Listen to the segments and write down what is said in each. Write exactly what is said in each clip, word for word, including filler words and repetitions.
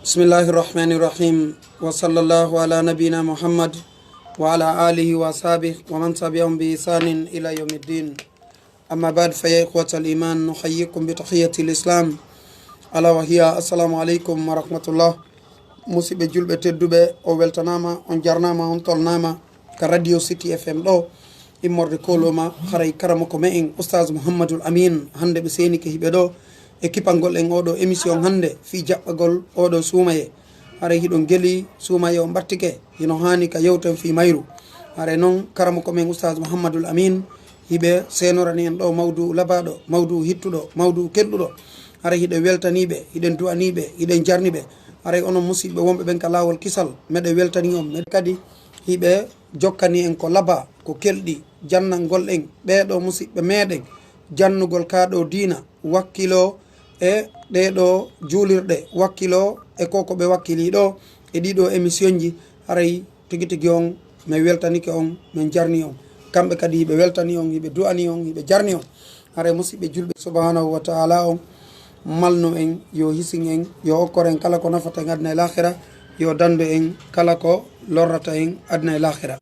بسم الله الرحمن الرحيم. وصلى الله على نبينا محمد وعلى آله وأصحابه ومن تبعهم بإحسان إلى يوم الدين. أما بعد، فيا إخوة الإيمان، نحييكم بتحية الإسلام، ألا وهي السلام عليكم ورحمة الله. Musidɓe julɓe tedduɓe, on weltanaama, on jarnaama, on tolnaama ka Radio City F M ɗo, immorde kooloma, haray karamoko me'en Oustaz Mouhamadoul Amine, hannde ɓe seenike hiɓe ɗo e kipangol en oɗo émission hannde fii jaɓɓagol oɗo suumaye. Haray hiɗon geli suumaye on ɓattike, hino haani ka yewten fii mayru. Haray non karamoko men Oustaz Mouhamadoul Amine hiɓe seenorani en ɗo mawduu labaaɗo, mawduu hittuɗo, mawduu kelɗuɗo. Haray hiɗen weltaniiɓe, hiɗen du'aniiɓe, hiɗen jarniɓe. Haray onon musidɓe wonɓe ɓen ka laawol kisal, meɗen weltani on. Meɗen kadi hiɓe jokkani en ko labaa, ko kelɗi, jannangol en ɓee ɗo musidɓe meɗen, jannugol kaa ɗo diina, wakkiloo e ɗee ɗo juulirɗe, wakkiloo e ko ko ɓe wakkilii ɗo e ɗii ɗo émission ji. Haray tigi tigi on, min weltanike on, min jarni on. Kamɓe kadi hiɓe weltani on, hiɓe du'ani on, hiɓe jarni on. Haray musidɓe julɓe, subhanahu wa ta'ala on malnu en, yo hisin en, yo okkor en kala ko nafata en aduna e lahira, yo dandu en kala ko lorrata en aduna e lahira.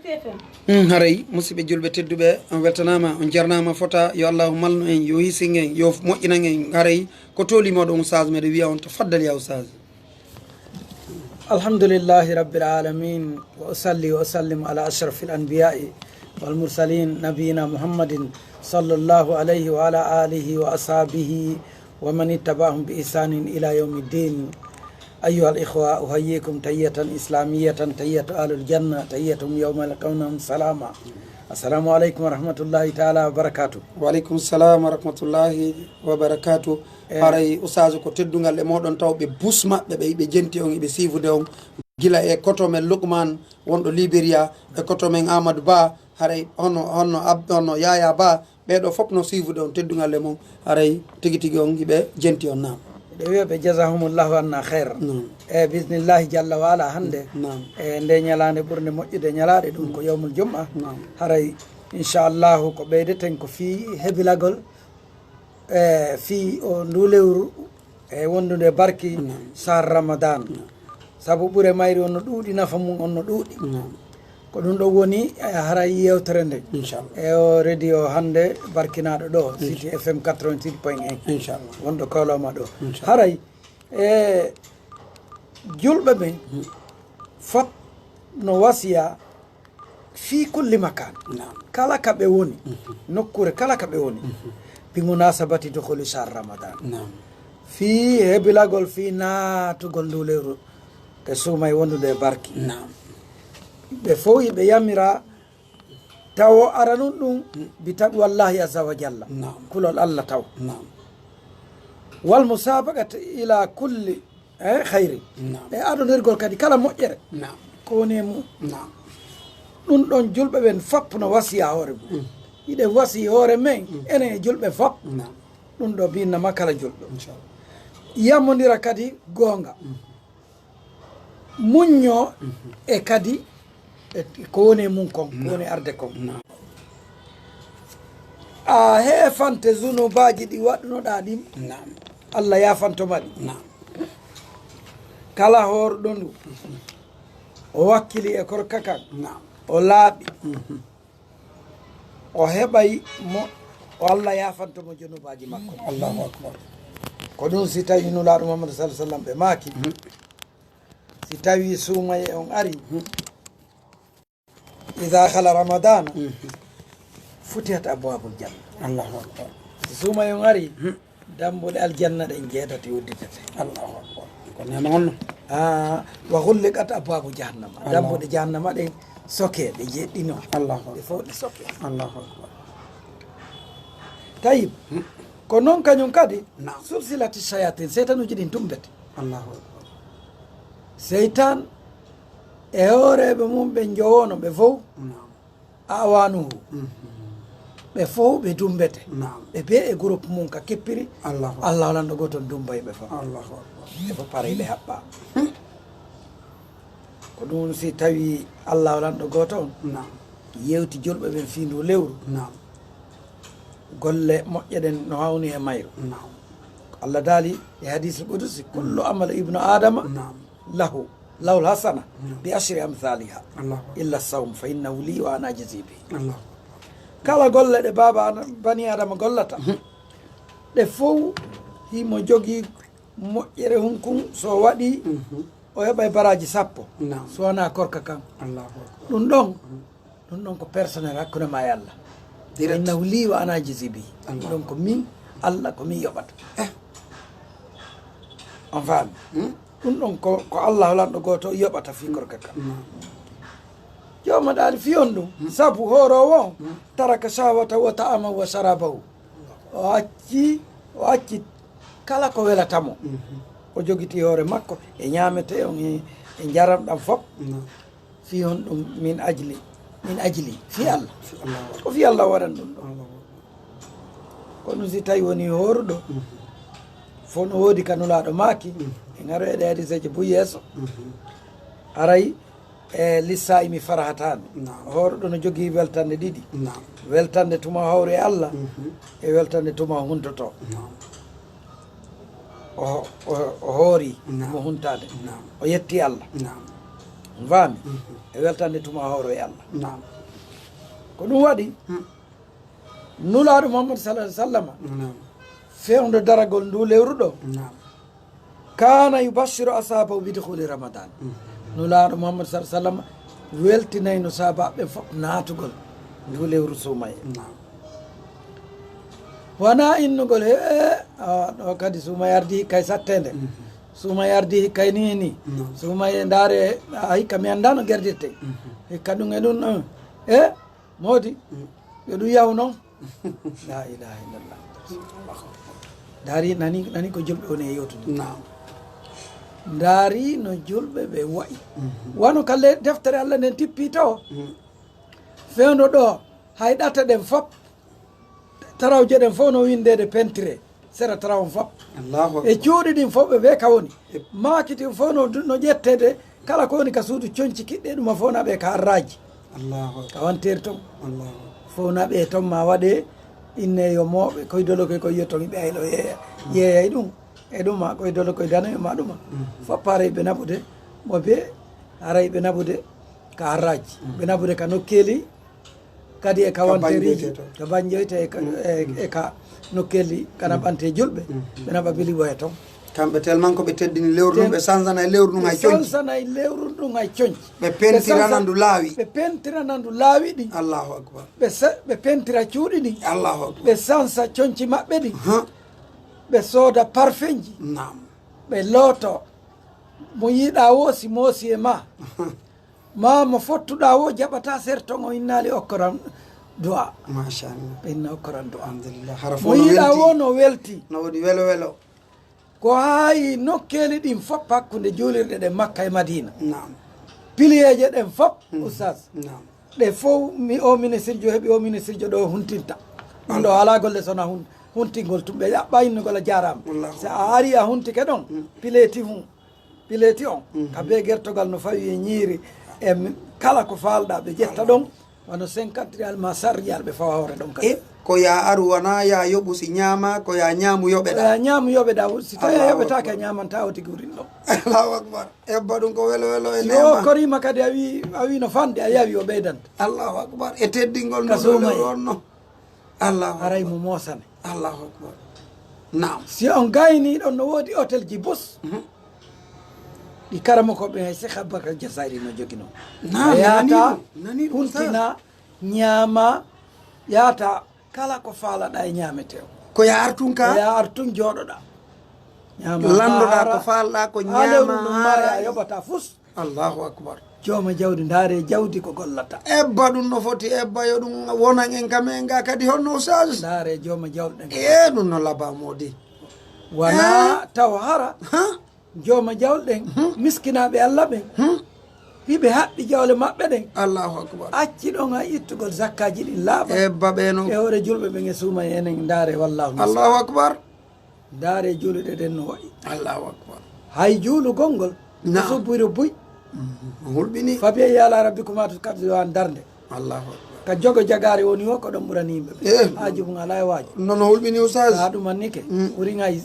Mm, haray musidɓe julɓe tedduɓe, on weltanaama, on jarnaama fota, yo Allahu malnu en, yo hisin en, yo moƴƴinan en. Haray ko tooli moɗon Oustaz, meɗen wi'a on tafaddal ya Oustaz. الحمد لله رب العالمين، وأصلي وأسلم على أشرف الأنبياء والمرسلين نبينا محمد صلى الله عليه وعلى آله وأصحابه ومن اتبعهم بإحسان إلى يوم الدين. أيها الإخوة، أحييكم تحية إسلامية، تحية أهل الجنة، تحيتهم يوم يلقونهم سلاما. السلام عليكم ورحمة الله تعالى وبركاته. Wa aleykum salam wa rahmatullahi wa barakatuh. Haray Oustaz, ko teddungal e moɗon taw ɓe bus maɓɓe ɓe, ɓe jenti on, ɓe siifude on. Gila e koto men Lukman wonɗo Liberia, e koto men Amadou Ba, haray hono, hono Ab-, hono Yaya Ba, ɓee ɗo fof no siifude on, teddungal e mum, haray tigi tigi on hiɓe jenti on, naam. Ɓe wiya ɓe jazahumullahu anna khayr. Naam. E bismillahi jalla wa ala hannde. Naam. E nde ñalaande ɓurnde moƴƴude ñalaaɗe, ɗum ko yawmul jum'a. Naam. Haray inchallahu ko ɓeydeten ko fii hebilagol e fii o ndu lewru e wondude barki, naam, sar Ramadan. Naam. Sabu ɓure mayri on no ɗuuɗi, nafa mum on no ɗuuɗi. Naam. Ko ɗum ɗo woni, e, haray yewtere nde. Inchallah. E o radio hannde barkinaaɗo ɗo, City F M quatre-vingt-six point un. Inchallah. Wonɗo kooloma ɗo. Inchallah. Haray, e, julɓe ɓen fot no wasiya fii kulli makan. Naam. Kala ka ɓe woni, nokkure kala ka ɓe woni, bi munasabati dukhuli shahr Ramadan. Naam. Fii hebilagol, fii naatugol ndu lewru e suumay wondude e barki. Naam. Ɓe fow hiɓe yamira tawo aranun ɗum bi taqwallahi azza wa jalla. Naam. Kulol Allah taw. Naam. Wal musabaqati ila kulli, eh, khayri. Naam. E adonirgol kadi kala moƴƴere. Naam. Ko woni e mum. Naam. Ɗum ɗon julɓe ɓen fop no wasiya hoore mum. Mm. Hiɗen wasiyi hoore men, mm, enen e julɓe fop. Naam. Ɗum ɗo binnama kala julɗo. Inchallah. Yamondira kadi goonga. Mm. Muñño, mhm, e kadi e ko woni e mum kon, ko, naam, woni arde kon. Naam. A heefante zunubaaji ɗi waɗunoɗaa ɗin. Naam. Allah yaafantoma ɗi. Naam. Kala hoorɗo ndu, o wakkili e korka kan, naam, o laaɓi. Mhm. O heɓay mo, o Allah yaafanto mo junubaaji makko. Allahu akbar. Ko ɗum si tawi Nulaaɗo Muhammadu sallallahu alaihi wasallam ɓe maaki, mhm, si tawi suumaye on ari, mhm, idha khala Ramadana, mhm, futihat abwabul janna. Allahu akbar. Si suumaye on ari, mhm, dambuɗe aljanna ɗen jeetati udditete. Allahu akbar. Ko neema on no. Ah, wa ghulliqat abwabu jahannama. Allahu. Dambuɗe jahannama ɗen soke, ɗe jeɗɗino. Allahu akbar. Ɗe fof ɗe soke. Allahu akbar. Tayyib. Hmm. Ko non kañum kadi, naam, sulsilati shayatin, seytanuuji ɗin tumbete. Allahu akbar. Seytan e hooreeɓe mum ɓe njowono ɓe fof. Naam. Awanuhu. Mhm. Ɓe fof ɓe dumbete. Naam. Ɓe be e groupe mum ka keppiri. Allahu akbar. Allah lanɗo gooto on dumbay ɓe fof. Allahu akbar. Ɓe fof paray ɓe haɓɓa. Hmm. Ko ɗum si tawi Allah lanɗo gooto on, naam, yewti julɓe ɓen fii ndu lewru. Naam. Golle moƴƴe ɗen no hawni e mayru. Naam. Allah daali e hadiisul qudusi, kullu amali ibnu Adama, naam, له له الحسنة بعشر أمثالها إلا الصوم فإنه لي وأنا أجزي به. Kala golle ɗe baaba ana- bani adama gollata, ɗe fow himo jogii moƴƴere hunkun, so waɗi o heɓay baraaji sappo. So wonaa korka kan. Ɗum ɗon ɗum ɗon ko personnel hakkunde ma e Allah. Innahu lii wa ana ajzi bi. Ɗum ɗon ko min Allah, ko min yoɓata. On faami? Ɗum ɗon ko ko Allah lanɗo gooto yoɓata fii korka kan. Jooma daali fii on ɗum sabu hooroowo on taraka shahwata wa ta'amahu wa sharabahu. O acci o acci kala ko welata mo. O jogiti hoore makko e ñaamete on e e njaram ɗam fof. Fii on ɗum min ajli min ajli fii Allah. Ko fii Allah waɗan ɗum ɗo. Kono si tawi woni hooruɗo fof no woodi ka nulaaɗo maaki. En aroyɗe hadiseeje buy yeeso. Aray e lissaayi mi farahataani. Hooruɗo no jogii weltande ɗiɗi. Weltande tuma hawru e Allah e weltande tuma huntoto. O o- o hoori mo huntaade. O yetti Allah. Faami? E weltande tuma hawru e Allah. Ko ɗum waɗi nulaaɗo Muhammad sallallahu alaihi wasallam fewndo daragol ndu lewru ɗo. Kana yubashiru ashabahu bidukhuli Ramadan. Nulaaɗo Muhammad sallallahu alaihi wasallam weltinayno saabaaɓe fof naatugol ndu lewru suumaye. Wonaa innugol he a ɗo kadi suumaye ardi hikka e satteende. Suumaye ardi hikka e nii e nii. Suumaye ndaare a hikka mi anndaa no gerdirte. Hikka ɗum e ɗum e moodi yo ɗum yahu noon. La ilaha illallah. Ndaari nani nani ko julɓe woni e yewtude. Ndaari no julɓe ɓe wayi. Wano ka le deftere Allah nden tippi to fewndo ɗo hay ɗate ɗen fop tarawje ɗen fof no windeede pentire sera tarawon fof. E cuuɗi ɗin fof ɓe ɓe ka woni maakiti fof no no ƴetteede. Kala ko woni ka suudu conci kiɗɗe ɗuma fof naɓe ka arraaji. Ka wanteeri ton fof naɓe ton ma waɗe inne yo mooɓe koye dolo koye koye yetton ɓe ayɗo yeeya yeeyay ɗum e ɗuma koye dolo koye danoyo ma ɗuma. Fof paarey ɓe naɓude mo be haray ɓe naɓude ka arraaji ɓe naɓude ka nokkeeli. Kadi e ka wanteeriji ka banjoyte e ka- e- e ka nokkeeli kana ɓante julɓe ɓe naɓa bili woya toon. Kamɓe tellement ko ɓe teddini lewru ndun ɓe sansana e lewru ndun hay conci. Sansana e lewru ndun hay conci. Ɓe pentirana ndu laawi. Ɓe pentirana ndu laawi ɗi. Allahu akbar. Ɓe sa- ɓe pentira cuuɗi ɗi. Allahu akbar. Ɓe sansa conci maɓɓe ɗi. Ɓe sooda parfenji. Naam. Ɓe looto mo yiɗa wo si moosi e ma. Ma mo fottuɗaa wo jaɓataa serto ngo innaali okkoran du'a. Machallah. Ɓe inna okkoran du'a. Alhamdulillah. Hara mo fof no yiɗaa welti. Wo no welti. No waɗi welo welo. Ko haayi nokkeeli ɗin fof hakkunde juulirɗe ɗen Makka e Madina. Naam. Piliyeeje ɗen fof, hmm, Oustaz. Naam. Ɗe fof mi o ministirjo heɓi o ministirjo ɗo huntinta. Ɗum ɗo alaa golle sona hun- huntingol tum ɓe yaɓɓa innugol a jaaraama. Allahu akbar. Si a ari a huntike ɗon, hmm, pileeti hun. Pileeti on ka be gertogal no fawi e ñiiri e kala ko faalɗa ɓe ƴetta ɗon wano cinquante riyal ma cent riyal ɓe fawa hoore ɗon kadi. E ko ya aru wona ya yoɓu si ñaama ko ya ñaamu yoɓeɗa. Ya ñaamu yoɓeɗa si tawi a yoɓetake a ñamanta o tigi wurin ɗon. Allahu akbar. Ebba ɗum ko welo welo e nema. Si o korima kadi a wi a wi no fande a yawi o ɓeydanta. Allahu akbar e teddingol no ɗo lewru on no. Allahu akbar. Haray mo moosane. Allahu akbar. Naam. Si on gayni ɗon no woodi hotel ji bus. Mhm. Ɗi karamoko ɓe hay Cheikh Aboubacar Jassari no jogino. Naam. Yaata huntina ñaama yaata kala ko faalaɗa e ñaamete o. Ko ya artun ka. Ko ya artun jooɗoɗa. Ñaama landoɗa ko faalɗa ko ñaama haara a yoɓata fus. Allahu akbar. Jooma jawdi ndaare jawdi ko gollata. Ebba ɗum no foti ebba yo ɗum wonan en kam en ga kadi honno usage. Ndaare jooma jawɗe ɗen. E ɗum no laba modi. Wala taw hara. Jooma jawɗe ɗen miskinaaɓe Allah ɓen. Hiɓe haɓɓi jawle maɓɓe ɗen. Allahu akbar. Acci ɗon hay ittugol zakkaji ɗin laaɓa. Ebba ɓe non. E hoore julɓe ɓen e suuma e enen ndaare wallahu. Allahu akbar. Ndaare juuluɗe ɗen no wayi. Allahu akbar. Hay juulugol ngol no subbiro buy. Hulɓini. Fabi ayi ala rabbikuma tukaddiban darnde. Allahu akbar. Ka jogo jagaare woni o ko ɗon ɓurani yimɓe ɓe. Haaju mum alaa e waaju. Nono hulɓini usage. Ka ɗum annike ɓuri ngay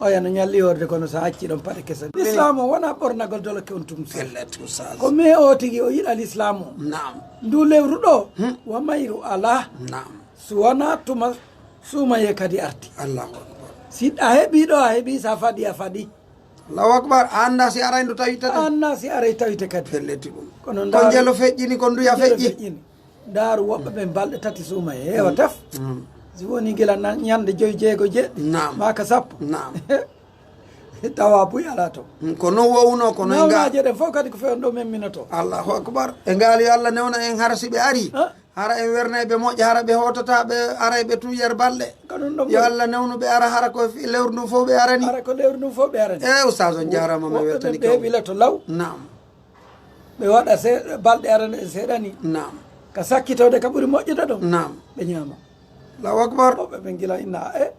Oya no ñalli horde kono so a acci ɗon paɗe kese. Lislaam o wonaa ɓornagol doloke on tum. Pellet, Oustaz. Ko mais o tigi o yiɗa lislaam o. Naam. Ndu lewru ɗo, hmm, wa mayru alaa. Naam. So wonaa tuma suumayee kadi arti. Allahu akbar. Si a heɓii ɗo, a heɓii, so a faɗi, a faɗi. Allahu akbar. A anndaa si aray ndu tawite. A anndaa si aray tawite kadi. Pellet ɗum. Kono ko ndaaru, njelo feƴƴini, ko nduya feƴƴi. Ndaaru woɓɓe ɓen balɗe tati suumayee, heewa tef. Mm. Si woni gila na-, ñande joy, jeego, jeeɗiɗi, naam, maa ka sappo. Naam. Tawa buy alaa toon. Mm, ko non wowno, ko non ga- Nawnaaje ɗen fof kadi ko feewndo ɗo memminotoo. Allahu akbar. E ngaali yo Allah newna en hara si ɓe ari. Ah. Hara en wernay ɓe moƴƴa, hara ɓe hootata, ɓe aray ɓe tun yer balɗe. Ko ɗum ɗon yo woni. Allah newnu ɓe ara, hara ko fi-, lewru ndun fof ɓe arani. Hara ko lewru ndun fof ɓe arani. Eh, Oustaz, on jaaraama, mi weltani ɓe kam. Heɓi leto law. Naam. Ɓe waɗa se-, balɗe arane en seeɗa ni. Naam. Ka sakkitode ka ɓuri moƴƴude ɗon. Naam. Ɓe ñaama. Allahu akbar. Woɓɓe ɓen gila inna, e,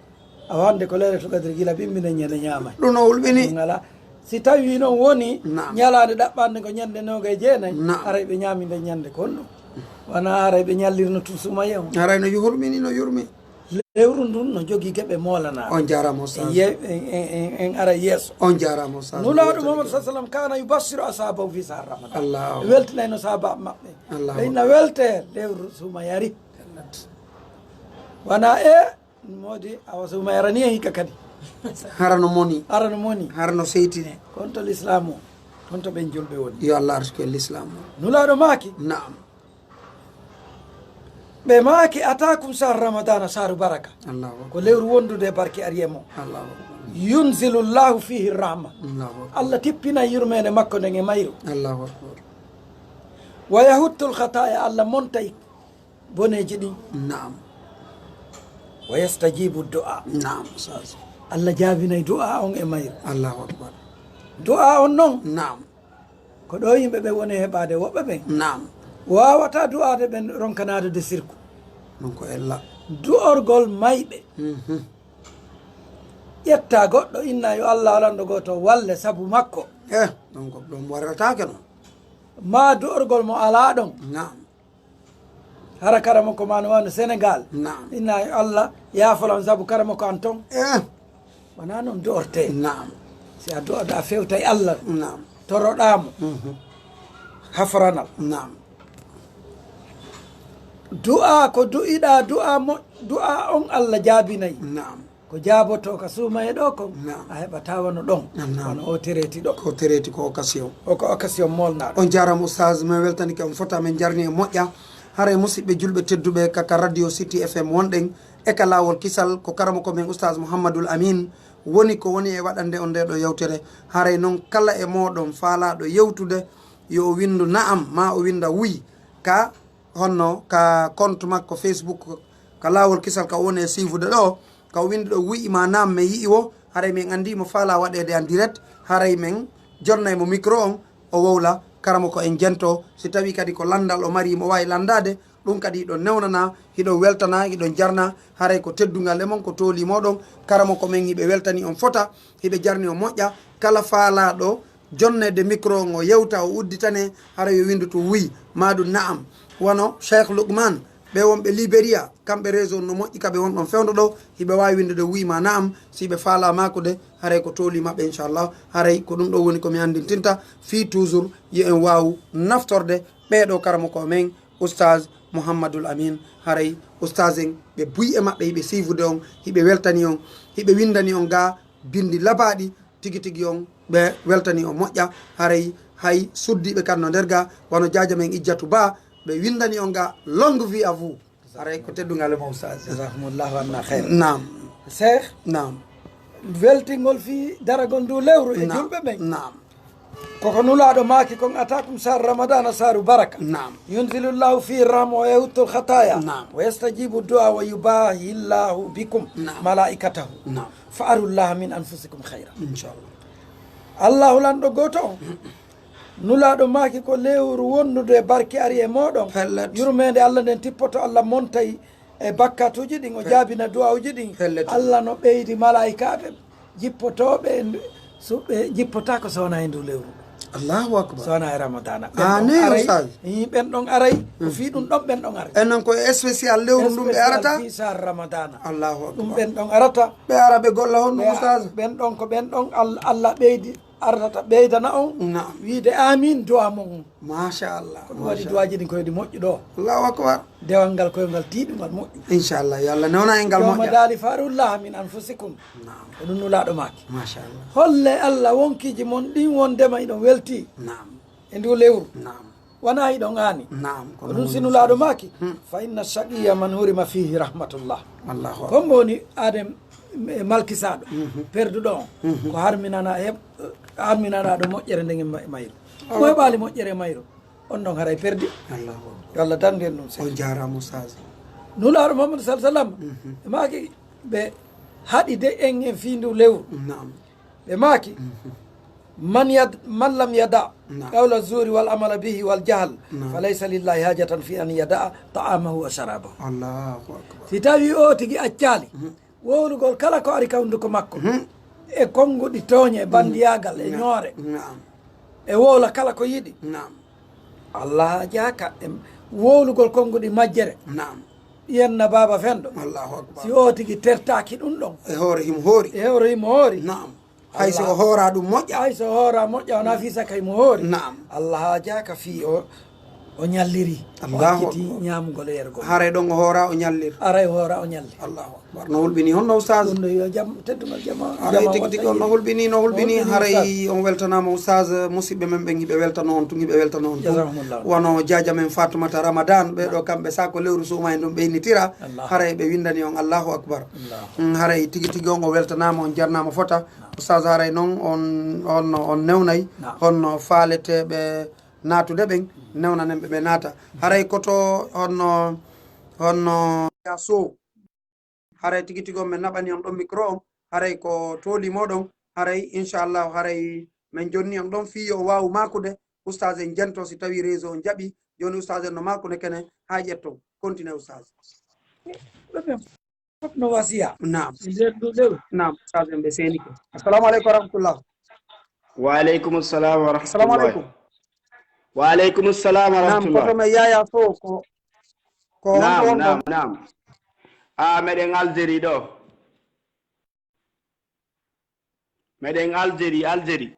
a wande ko Laylatul Qadri gila bimbi nden ñande ñaamay. Ɗum no hulɓini. Ɗum alaa. Si tawi noon woni, naam, ñalaande ɗaɓɓande ko ñande noogay jeenay, naam, aray ɓe ñaami nden ñande ko honɗum? Wona aray ɓe ñallirno tun suumayee on. Aray no yu-, hulɓini, no yurmi. Lewru ndun no jogii geɓe moolanaaɗe. On jaaraama, Oustaz. Ye-, en, en, en, en ara yeeso. On jaaraama, Oustaz. Nulaaɗo Muhammad sallallahu alaihi wasallam kana yubashiru ashabahu fi shahri Ramadan. Allahu. Weltinayno sahaaba maɓɓe. Allahu. Ɓe ina welte lewru suumayee ari. Wona e moodi awa suumayee arani en hikka kadi. Hara no moni. Hara no moni. Hara no seytine. Kon to lislaam o, kon to ɓen julɓe woni. Yo Allah arsuku en lislaam o. Nulaaɗo maaki. Naam. Ɓe maaki, "Ataakum shahru Ramadana shahru baraka." Allahu akbar. Ko lewru wondude e barke ari e mo. Allahu akbar. Yunzilu Allahu fihi rahma. Allahu akbar. Allah tippina yurmeende makko nden e mayru. Allahu akbar. Wa yahuttul khataya, Allah montay boneeji ɗin. Naam. Wa yastajibu du'a. Naam, Oustaz. Allah jaabinay du'a on e mayru. Allahu akbar. Du'a on non. Naam. Ko ɗo yimɓe ɓe woni heɓaade woɓɓe ɓen. Naam. Waawataa du'aade ɓen ronkanaade de sirku. Ɗum ko ella. Du'orgol mayɓe. Mhm. Ƴetta goɗɗo inna yo Allah alanɗo gooto walle sabu makko. Eh, ɗum ko ɗum warataake non. Maa du'orgol mo alaa ɗon. Naam. Hara karamoko ma no wano Sénégal. Naam. Inna yo Allah yaafolan sabu karamoko an ton. Eh. Wona non du'orte. Naam. Si a du'aɗa fewtay Allah. Naam. Toroɗa mo. Mhm. Hafranal. Naam. Du'a ko du'iɗa, du'a mo, du'a on Allah jaabinay. Naam. Ko jaaboto ka suumayee ɗo kon, naam, a heɓataa wano ɗon, naam, wano o tereti ɗo. Ko tereti ko occasion. O ko occasion molnaaɗo. On jaaraama Oustaz, min weltanike on fota, min jarni e moƴƴa. Haray musiɓɓe julɓe tedduɓe ka, ka Radio City F M wonɗen e ka Laawol Kisal, ko karamoko men Oustaz Mouhamadoul Amine woni ko woni e waɗande on nde ɗo yewtere. Haray non kala e mooɗon faalaaɗo yewtude, yo o winndu na'am, maa o winnda wuy ka honno ka compte makko Facebook, ka Laawol Kisal ka o woni e siifude ɗo, ka o winndi ɗo, wi'i ma naam, mi yi'i wo, haray min anndi mo faala waɗeede en direct, haray min jonnay mo micro on, o wowla, karamoko en jento, si tawi kadi ko lanndal o mari, mo waawi lanndaade, ɗum kadi hiɗon newnana, hiɗon weltana, hiɗon jarna, haray ko teddungal e mon, ko tooli moɗon, karamoko men hiɓe weltani on fota, hiɓe jarni on moƴƴa, kala faalaaɗo jonneede micro on o yewta, o udditane, hara yo winndu to wuy, maa ɗum na'am. Wano Cheikh Lukman, ɓe wonɓe Liberia, kamɓe réseau no moƴƴi, ka ɓe wonɗon fewndo ɗo, hiɓe waawi winndude wuy maa na'am, si ɓe faalaa maakude, haray ko tooli maɓɓe, inchallah. Haray ko ɗum ɗo woni ko mi anndintinta, fii toujours, yo en waawu naftorde ɓee ɗo karamoko men, Oustaz Mouhamadoul Amine, haray Oustaz en, ɓe buy e maɓɓe, hiɓe siifude on, hiɓe weltani on, hiɓe winndani on ga binndi labaaɗi, tigi tigi on, ɓe weltani on moƴƴa, haray hay suddiiɓe kan no nder ga, wano jaaja men Ijjatu Ba, ɓe winndani on ga longue vie à vous. Haray ko teddungal e mo Oustaz. Jazakumullahu anna khayr. Naam. Cheikh? Naam. Weltingol fii daragol ndu lewru e julɓe ɓen. Naam. Koko Nulaaɗo maaki kon, "Ataakum shahru Ramadana shahru baraka." Naam. "Yunzilu Allahu fihi rahma wa yahuttul khataya." Naam. "Wa yastajibu du'a wa yubahi Allahu bikum malaikatahu." Naam. "Fa arullaha min anfusikum khayra." Inchallah. Allahu lanɗo gooto on. Nulaaɗo maaki ko lewru wondude e barke ari e mooɗon. Pellet. Yurmeende Allah nden tippoto, Allah montay e bakkatuuji ɗin, o jaabina du'aawuji ɗin. Pellet. Allah no ɓeydi malaa'ikaaɓe jippotooɓe e ndu-, su-, ɓe jippotaako so wonaa e ndu lewru. Allahu akbar. So wonaa e Ramadana. Ɓen Ah, ɗon ne, aray, Oustaz. Ii, ɓen ɗon aray, ko fii ɗum ɗon ɓen ɗon aray. Enen ko e spécial lewru ndun ɓe Spécial arata? Fii sahar Ramadana. Allahu Ɗum akbar. Ɓen ɗon arata. Ɓe ara ɓe golla honɗum, Ɓe, Oustaz? Ɓen ɗon ko ɓen ɗon Al-, Allah ɓeydi, arata ɓeydana on. Naam. Wiide amin, du'a mon. Machallah. Ko ɗum waɗi du'aaji ɗin ko heɗi moƴƴu ɗo. Allahu akbar. Dewal ngal koyngal tiiɗungal moƴƴu. Inchallah, yo Allah newna en ngal Yawma moƴƴa. Daali farullaha min anfusikum. Naam. Ko ɗum Nulaaɗo maaki. Machallah. Holle Allah wonkiiji mon ɗin wondema hiɗon weltii Naam. e ndu lewru. Naam. Wonaa hiɗon aani. Naam, Ko kono ɗum woni si Nulaaɗo maaki. Hmm. Fa inna shaqiyya man hurima fihi rahmatullah. Allahu akbar. Ko mbo woni aaden e malkisaaɗo, Mhm. perduɗo on. Mhm. Ko harminana heɓ-, harminanaaɗo moƴƴere nden e ma-, mayru. Awa. Mo heɓaali moƴƴere e mayru, on ɗon haray perdi. Allahu akbar. Yo Allah dandu en ɗum sey. On jaaraama, Oustaz. Nulaaɗo Muhammadu sallallahu alaihi wasallam, Mhm. ɓe maaki ɓe haɗi de en e fii ndu lewru. Naam. Ɓe maaki, Mhm. man yad-, man lam yada Naam. qawla zuri wal amala bihi wal jahal, Naam. fa laysa lillahi hajatan fi an yada ta'amahu wa sharabahu. Allahu akbar. Si tawi o tigi accaali, Mhm. wowlugol kala ko ari ka hunduko makko, Mhm. e konnguɗi tooñe, e bandiyaagal, e Naam. ñoore, Naam. e wowla kala ko yiɗi. Naam. Allah haajaaka e wowlugol konnguɗi majjere. Naam. Yenna baaba fenɗo. Allahu akbar. Si o tigi tertaaki ɗum ɗon. E hoore himo hoori. E hoore himo hoori. Naam. Hay so o hoora ɗum moƴƴa. Hay so o hoora moƴƴa, wonaa fii saka himo hoori. Naam. Allah haajaaka fii o, o ñalliri. O Allahu acciti akbar. Ñaamugol e yarugol. Haray ɗon o hoora, o ñallir. Haray o hoora, o ñallir. Allahu akbar. No hulɓini honno, Oustaz? Ɗum ɗo yo jam, teddungal jama, Haray jama tigi tigi watta on no yiide. Hulɓini, no hulɓini. No hulɓini, Haray Oustaz. On weltanaama, Oustaz. Musidɓe men ɓen hiɓe weltano on tun, hiɓe weltano on tun. Jazakumullahu. Wano jaaja men Fatoumata Ramadan, ɓe ɗo Naam. Kamɓe sa ko lewru suuma e ɗum ɓe innitira. Allah. Haray ɓe windani on Allahu akbar. Allah. Mm, haray tigi tigi on o weltanaama, on jarnaama fota. Naam. Oustaz, haray non on, on, on newnay Naam. Honno faaleteeɓe naatude ɓen, newnanen ɓe ɓe naata. Haray koto honno, honno ya so. Haray tigi tigi on, min naɓani on ɗon micro on, haray ko tooli moɗon, haray inchallahu, haray min jonni on ɗon fii yo o waawu maakude, Oustaz en jento si tawi réseau on jaɓi, jooni Oustaz en no maakude kene haa ƴetton, continue Oustaz. Ɗum en fof no wasiya. Naam. E nder ndu lewru. Naam, Oustaz en ɓe seenike. Assalamu aleykum wa rahmatullah. Wa aleykum salam wa Assalamu rahmatullah. Aleykum. Wa aleykum salam wa Naam, rahmatullah. Koto men Yaya Sow ko, ko Naam, honto on naam, ɗon? Naam. Ah, meɗen Algérie ɗo. Meɗen Algérie, Algérie.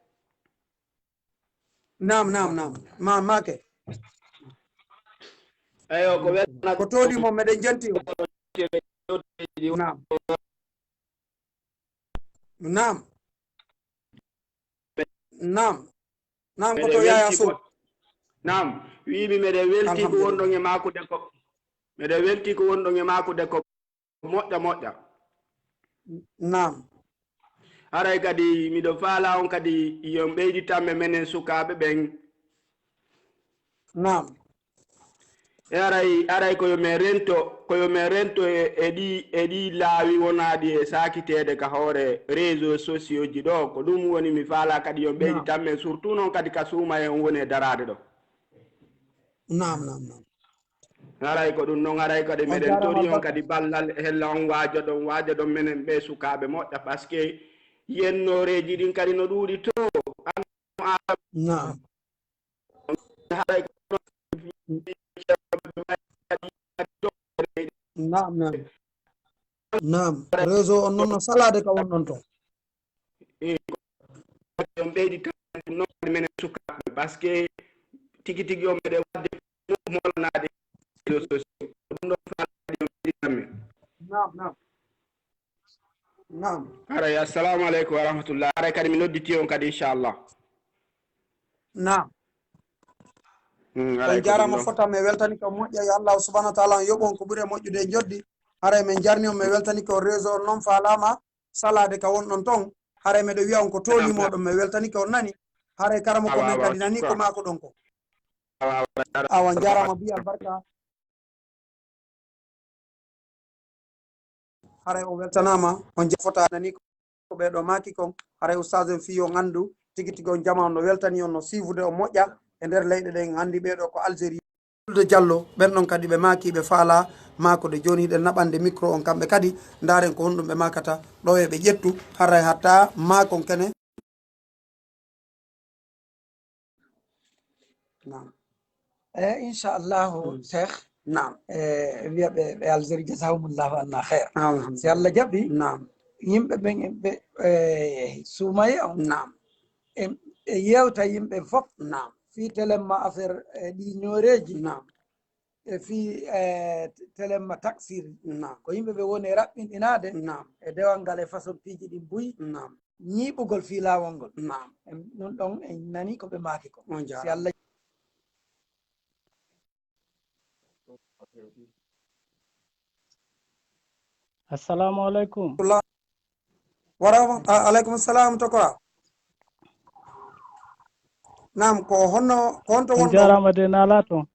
Naam, naam, naam. Ma, make. Eyo, ko welna Ko tooli mo meɗen janti o. Naam. Naam. Naam. Naam, ko Meɗen to Yaya welti Sow. Ko, naam, wiimi meɗen welti ko Alhamdulillah. Wonɗon e maakude ko, meɗen welti ko wonɗon e maakude ko moƴƴa, moƴƴa. Naam. Haray kadi miɗo faala on kadi yo on ɓeyditan men menen sukaaɓe ɓen. Naam. E aray, aray ko yo men rento, ko yo men rento e, e ɗi, e ɗi laawi wonaaɗi e saakiteede ka hoore réseau sociaux ji ɗo. Ko ɗum woni mi faala kadi yo ɓeydi Naam. Tan men surtout noon kadi ka suuma e on woni e daraade ɗo. Naam, naam, naam. Haray ko ɗum noon, haray kadi On meɗen jaaraama tori on bakka. Kadi ballal hella on waajo ɗon, waajo ɗon menen ɓe sukaaɓe moƴƴa, parce que yennooreeji ɗin kadi no ɗuuɗi to. Naam. Naam, naam. Naam. Réseau on noon no salaade ka wonɗon to. On ɓeydi tan noon menen sukaaɓe, parce que tigi tigi on meɗen waɗde molanaade réseau social. Ko ɗum ɗon faalaade on ɓeydi tan men. Naam, naam. Naam. Haray, assalamu aleykum wa rahmatullah. Haray kadi mi nodditi on kadi, inchallah. Naam. Mm, haray On ko jaaraama ɗum ɗon. Fota, mi weltani ko moƴƴa, yo Allahu subhanahu wa taala on yoɓu on ko ɓuri e moƴƴude e njoddi. Haray min jarni on, mi weltani ko réseau on noon faalaama salaade ka wonɗon ton. Haray meɗo wiya on ko tooli Naam, naam. Moɗon, mi weltani ko on nani. Haray karamo ko Awa, men awa, kadi nani ko shukran. Maako ɗon ko. Awa, awa, awa. Awa, on jaaraama bi albarka. Haray on weltanaama, on jafota nani ko ɓee ɗo maaki kon. Haray ustaas en fii on anndu tigi tigi on jama on no weltani on, no siifude on moƴƴa e nder leyɗe ɗen. Anndi ɓee ɗo ko Algérie. Fulde Diallo, ɓen ɗon kadi ɓe maaki ɓe faalaa maako de. Jooni hiɗen naɓande micro on kamɓe kadi, ndaaren ko honɗum ɓe maakata ɗo e ɓe ƴettu. Haray hatta maakon kene. Naam. E inchallahu, mm, Cheikh. Naam. E wiya ɓe, ɓe Algérie, jazahumullahu anna khair. Alhamdulillah. Si Allah jaɓi, naam, yimɓe ɓen, ɓe, e, Suumaye on. Naam. E, e yewta yimɓe fof. Naam. Fii telemma affaire, e, ɗi nooreeji. Naam. E fii, e, telemma taksir. Naam. Ko yimɓe ɓe woni e raɓɓinɗinaade. Naam. E dewal ngal e façon piiji ɗin buy. Naam. Ñiiɓugol fii laawol ngol. Naam. En, ɗum ɗon en nani ko ɓe maaki ko. On jaaraama. Si Allah. Assalamu alaikum. Wa rahma-, a-, alaikum salam, tokora. Naam, ko honno, ko honto wonɗo? On jaaraama de, naalaa toon.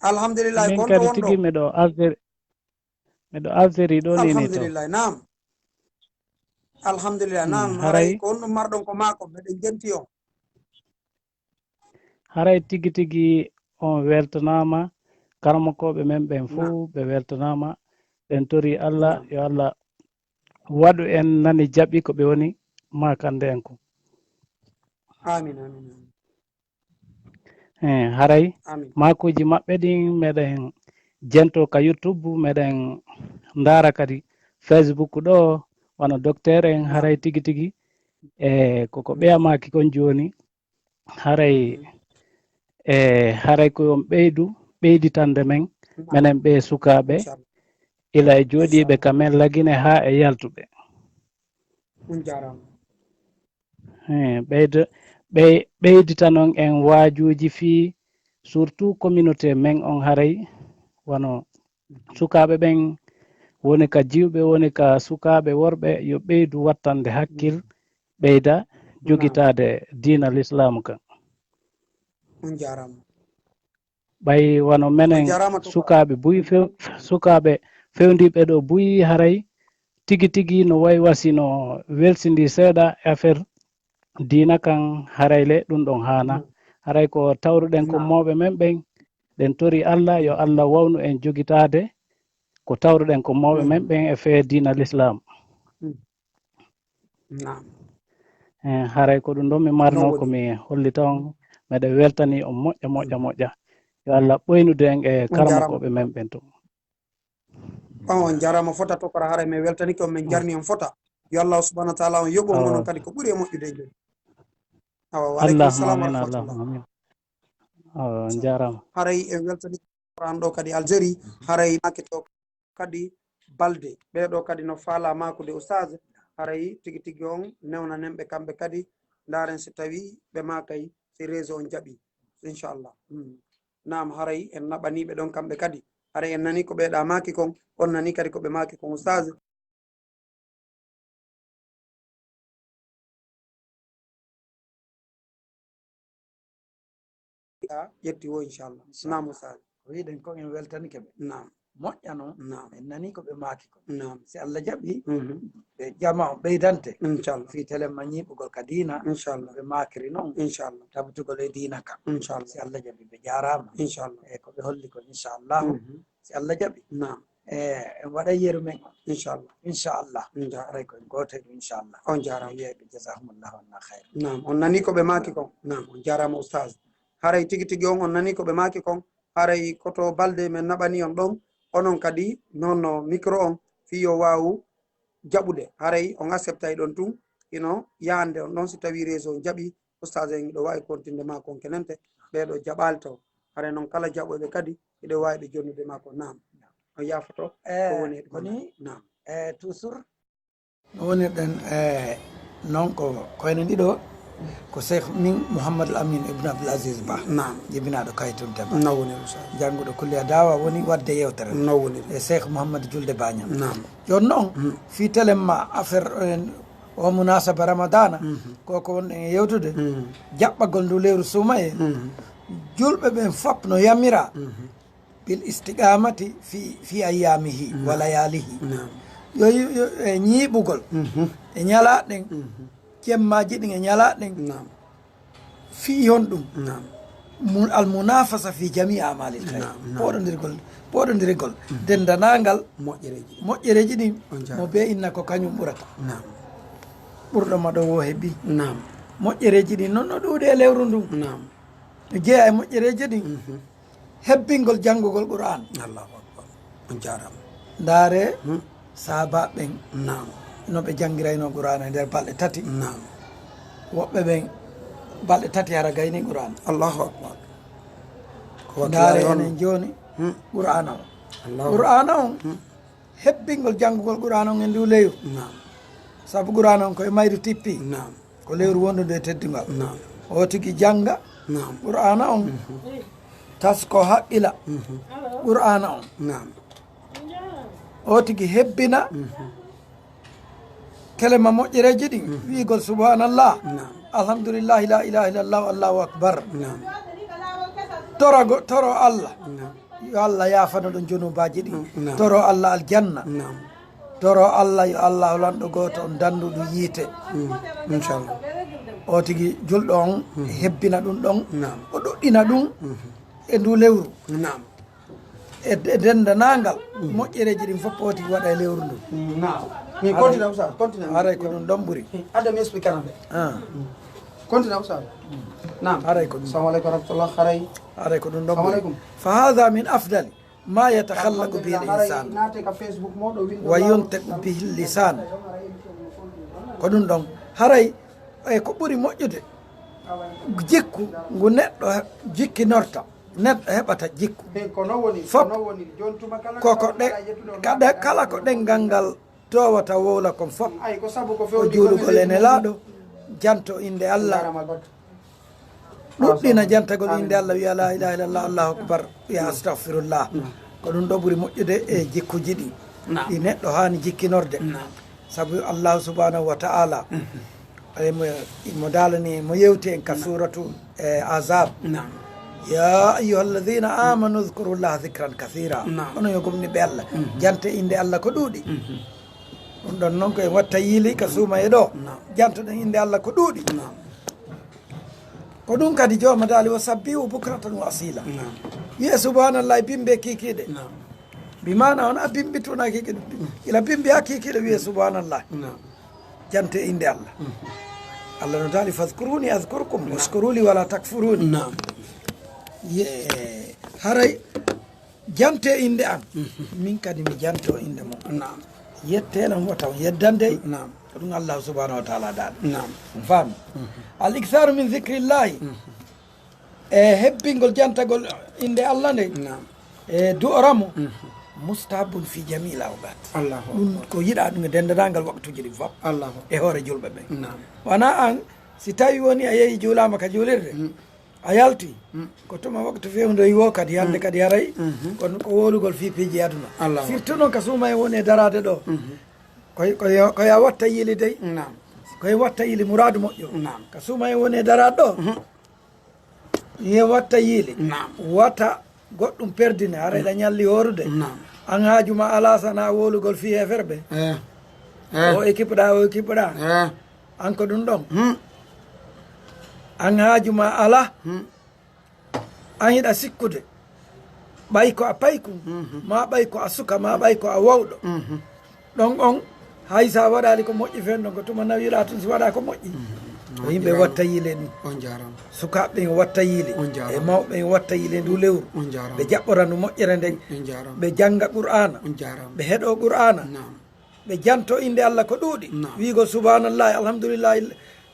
Alhamdulillah, min ko honto kadi wonɗo? Tigi miɗo Algérie, miɗo Algérie ɗo ni, ni to. Alhamdulillah, naam. Alhamdulillah, mm, naam. Haray, haray ko honɗum marɗon ko maako, meɗen jenti on. Haray tigi tigi on weltanaama, karamokooɓe men ɓen fof, naam, ɓe weltanaama. Ɓen tori Allah, naam, yo Allah waɗu en nani jaɓi ko ɓe woni maakande en ko. Amin, amin, amin. Eh, haray, amin, maakuuji maɓɓe ɗin meɗen jento ka YouTube, meɗen ndaara kadi Facebook ɗo, wano docteur en, naam, haray tigi tigi, e koko ɓeya maaki kon jooni, haray, mm, e haray ko on ɓeydu, ɓeyditande men, naam, menen ɓe sukaaɓe, inchallah, ila e jooɗiiɓe, inchallah, ka men Lagine haa e yaltuɓe. On jaaraama. Eh, ɓeydo-, ɓey-, ɓeyditanon en waajuuji fii surtout communauté men on haray, wano sukaaɓe ɓen woni ka jiwɓe, woni ka sukaaɓe worɓe, yo ɓeydu wattande hakkil, mm, ɓeyda, naam, jogitaade diina Lislaamu kan. On jaaraama. Ɓay wano menen, on jaaraama, tokora, sukaaɓe buy few-, sukaaɓe fewndiiɓe ɗo buy haray tigi tigi no way wasi no welsindi seeɗa e affaire diina kan, haray le ɗum ɗon haana. Mm. Haray ko tawruɗen ko, naam, mawɓe men ɓen, ɗen tori Allah, yo Allah wawnu en jogitaade ko tawruɗen ko mawɓe men, mm, ɓen e fee diina Lislaam. Mm. Naam. Eh, haray ko ɗum ɗon mi marno, no woni, ko mi hollita on. Meɗen weltani on moƴƴa, moƴƴa, mm, moƴƴa. Yo Allah ɓoynude en e, on jaaraama, karamokooɓe men ɓen to. On, on jaaraama fota, tokora, haray men weltanike on, men, mm, jarni on fota. Yo Allah subhanahu wa taala on yoɓu on, oh, onon kadi ko ɓuri e moƴƴude e jooni. Awa, wa alaikum salam wa rahmatullah. Allahumma amin, Allahumma amin. Oh, on jaaraama. Haray en weltani Quran ɗo kadi Algérie, haray maaki to kadi Balde. Ɓee ɗo kadi no faalaa maakude Oustaz, haray tigi tigi on newnanen ɓe kamɓe kadi, ndaaren si tawii ɓe maakay, si réseau on jaɓii, inchallah. Hmm. Naam, haray en naɓanii ɓe ɗon kamɓe kadi. Haray en nanii ko ɓee ɗa maaki kon, on nanii kadi ko ɓe maaki kon, Oustaz. Ƴetti wo, inchallah. Inchallah. Naam, Oustaz. Ko wiɗen kon, en weltanike ɓe. Naam. Moƴƴa non, naam, en nanii ko ɓe maaki kon. Naam. Si Allah jaɓi, mhm, ɓe jama on ɓeydante. Inchallah. Fii telemma ñiiɓugol ka diina. Inchallah. Ɓe maakiri non. Inchallah. Tabitugol e diina ka. Inchallah. Si Allah jaɓi, ɓe jaaraama. Inchallah. E ko ɓe holli kon, inchallah. Mhm. Si Allah jaɓi. Naam. E, en waɗa yeru men on. Inchallah. Inchallah. Inja-, haray ko en gooto e ɗum, inchallah. On jaaraama. Wiyeɓe, jazahumullahu anna khayr. Naam, on nanii ko ɓe maaki kon. Naam, on jaaraama, Oustaz. Haray tigi tigi on, on nanii ko ɓe maaki kon. Haray ko to Balde men naɓani on ɗon. Onon kadi, non no micro on, fii yo waawu jaɓude. Haray on acceptay ɗon tun, ino yaande on ɗon, si tawii réseau on jaɓi, Oustaz en ɗo waawi kontinde ma kon kenente. Ɓee ɗo jaɓaali taw. Haray non kala jaɓooɓe kadi, hiɗo waawi ɓe jonnude ma ko. Naam. On yaafoto. Eh, ko woni e ɗum ko ni, naam, eh, toujours. No wonirɗen, eh, non ko, ko enen ɗiɗo, ko Cheikh min Mouhamadou Amine Ibn Abdoul Aziz Ba. Naam. Jibinaaɗo Kaytun Deba. No woniri, Oustaz. Jannguɗo Kulliya Dawa woni waɗde yewtere. No woniri. E Cheikh Mouhamadou Julde Bañam. Naam. Jooni non, mm, fii telemma affaire, eh, o munasaba Ramadana, mhm, ko ko wonɗen e yewtude, mhm, jaɓɓagol ndu lewru suumaye, mhm, julɓe ɓen fop no yamira, mhm, bil istiqamati fi, fi ayyamihi, naam, wa layalihi. Naam. Yo, yo, yo, e ñiiɓugol, mhm, e ñalaaɗe ɗen, mhm, jemmaaji ɗin e ñalaaɗe ɗen. Naam. Fii honɗum? Naam. Mu-, al munafasa fi jami amalil khayr. Naam, naam. Pooɗondirgol, pooɗondirgol. Mm. Denndanangal moƴƴereeji ɗin. Moƴƴereeji ɗin, on jaaraama, mo bee inna ko kañum ɓurata. Naam. Ɓurɗo ma ɗo wo heɓi. Naam. Moƴƴereeji ɗin non no ɗuuɗi e lewru ndun. Naam. No jeeya e moƴƴereeje ɗin, hebbingol janngugol Qur'aan. Allahu akbar. On jaaraama. Ndaare sahaabaaɓe ɓen no ɓe janngiraynoo Qur'aana e nder balɗe tati. Naam. Woɓɓe ɓen balɗe tati hara gaynii Qur'aana. Allahu akbar. Ko wakkilare. Ndaare on enen jooni Qur'aana on. Allahu. Qur'aana on, hebbingol janngugol Qur'aana on e nduu lewru. Naam. Sabu Qur'aana on ko e mayru tippi. Naam. Ko lewru wondudu e teddungal. Naam. O tigi jannga Qur'aana on. Tasko haqqila Qur'aana on. Naam. O tigi hebbina kelema moƴƴereeji ɗin, wi'ugol subhanallah, alhamdulillahi, la ilaha illallah, allahu akbar. Naam. Torogo-, toro Allah. Naam. Yo Allah yaafano ɗon junubaaji ɗin. Naam. Toro Allah aljanna. Naam. Toro Allah, yo Allah lanɗo gooto on dannduɗo yiite. Inchallah. O tigi julɗo on hebbina ɗum ɗon. Naam. O ɗoɗɗina ɗum e ndu lewru. Naam. E, e denndanangal moƴƴereeji ɗin fof o tigi waɗa e lewru ndu. Naam. Min continue, Oustaz, continue. Haray ko ɗum ɗon ɓuri. Adda mi explique kanam de. Ah. Continue, Oustaz. Naam. Haray ko ɗum. Assalamu aleykum wa rahmatullah. Haray. Haray ko ɗum ɗon ɓuri. Assalamu aleykum. Fa hadha min afdali ma yatakhallaqu bihi l-insan wa yuntiqu bihi l-lisan. Ko ɗum ɗon. Haray e ko ɓuri moƴƴude, jikku ngu neɗɗo he-, jikkinorta, neɗɗo heɓata jikku. Fof ko ko ɗe-, kaɗa-, kala ko ɗenngal ngal toowata wowla kon fof, ko juulugol e Nelaaɗo, janto innde Allah, ɗuɗɗina jantagol innde Allah, wiya la ilaha illallah, allahu akbar, wiya astahfirullah. Ko ɗum ɗo ɓuri moƴƴude e jikkuuji ɗi, ɗi neɗɗo haani jikkinorde. Sabu Allahu subhanahu wa ta'ala, emo, emo daalani, mo yewti en ka suuratu, eh, Ahzab. Naam. Ya ayyuhalladhina amanu dhkurullaha dhikran kathira. Naam. Onon yo gomɗinɓe Allah, jante innde Allah ko ɗuuɗi. Ɗum ɗon noon ko en watta yiili ka suumaye ɗo. Naam. Jantoɗen innde Allah ko ɗuuɗi. Naam. Ko ɗum kadi jooma daali, wa sabbihu bukratan wa asila. Naam. Wiye subhanallah, bimbe kiikiiɗe. Naam. Bi maana on a bimbi tuna kiikiiɗe. Ila bimbi ha kiikiiɗe wiye subhanallah. Naam. Jante innde Allah. Allah no daali, fadhkuruni adhkurkum, washkuru li wala takfuruni. Naam. Ye, haray jante innde an. Min kadi mi janto innde mon. Naam. Yettelan wota on yeddande. Naam. Ko ɗum Allah subhanahu wa ta'ala daali. Naam. On faami? Al iktharu min dhikrillahi. E hebbingol jantagol innde Allah nde. Naam. E du'oramo. Mustahabun fi jami'il awqat. Allahu akbar. Ɗum ko yiɗaa ɗum e denndanangal waqtuuji ɗin fof. Allahu akbar. E hoore julɓe ɓen. Naam. Wona an, si tawi woni a yehi juulaama ka juulirde, a yalti, ko tuma waqtu fewndoyi wo kadi, hannde kadi haray, ko, ko wowlugol fii piiji aduna. Allahu akbar. Surtout noon ka suuma en woni e daraade ɗo. Ko, ko yo, ko yo a watta yiili dey. Naam. Ko yo watta yiili muraadu moƴƴo. Naam. Ka suuma en woni e daraade ɗo. Ye watta yiili. Naam. Wata goɗɗum perdine, hara eɗa ñalli hoorude. Naam. An haaju ma alaa sana wowlugol fii heeferɓe. Eh. Eh. O équipe ɗa, o équipe ɗa. Eh. An ko ɗum ɗon. Hmm. An haaju ma alaa. Hmm. An hiɗa sikkude. Ɓay ko a paykun, ma ɓay ko a suka, ma ɓay ko a wawɗo. Ɗon on, hay sa waɗaali ko moƴƴi fen ɗon, ko tuma nawiɗaa tun si waɗaa ko moƴƴi. Ko yimɓe watta yiile ɗum. On jaaraama. Sukaaɓe ɓen watta yiile. On jaaraama. E mawɓe ɓen watta yiile ndu lewru. On jaaraama. Ɓe jaɓɓora ndu moƴƴere nden. On jaaraama. Ɓe jannga Qur'aana. On jaaraama. Ɓe heɗoo Qur'aana. Naam. Ɓe janto innde Allah ko ɗuuɗi. Naam. Wiigo subhanallahi, alhamdulillahi,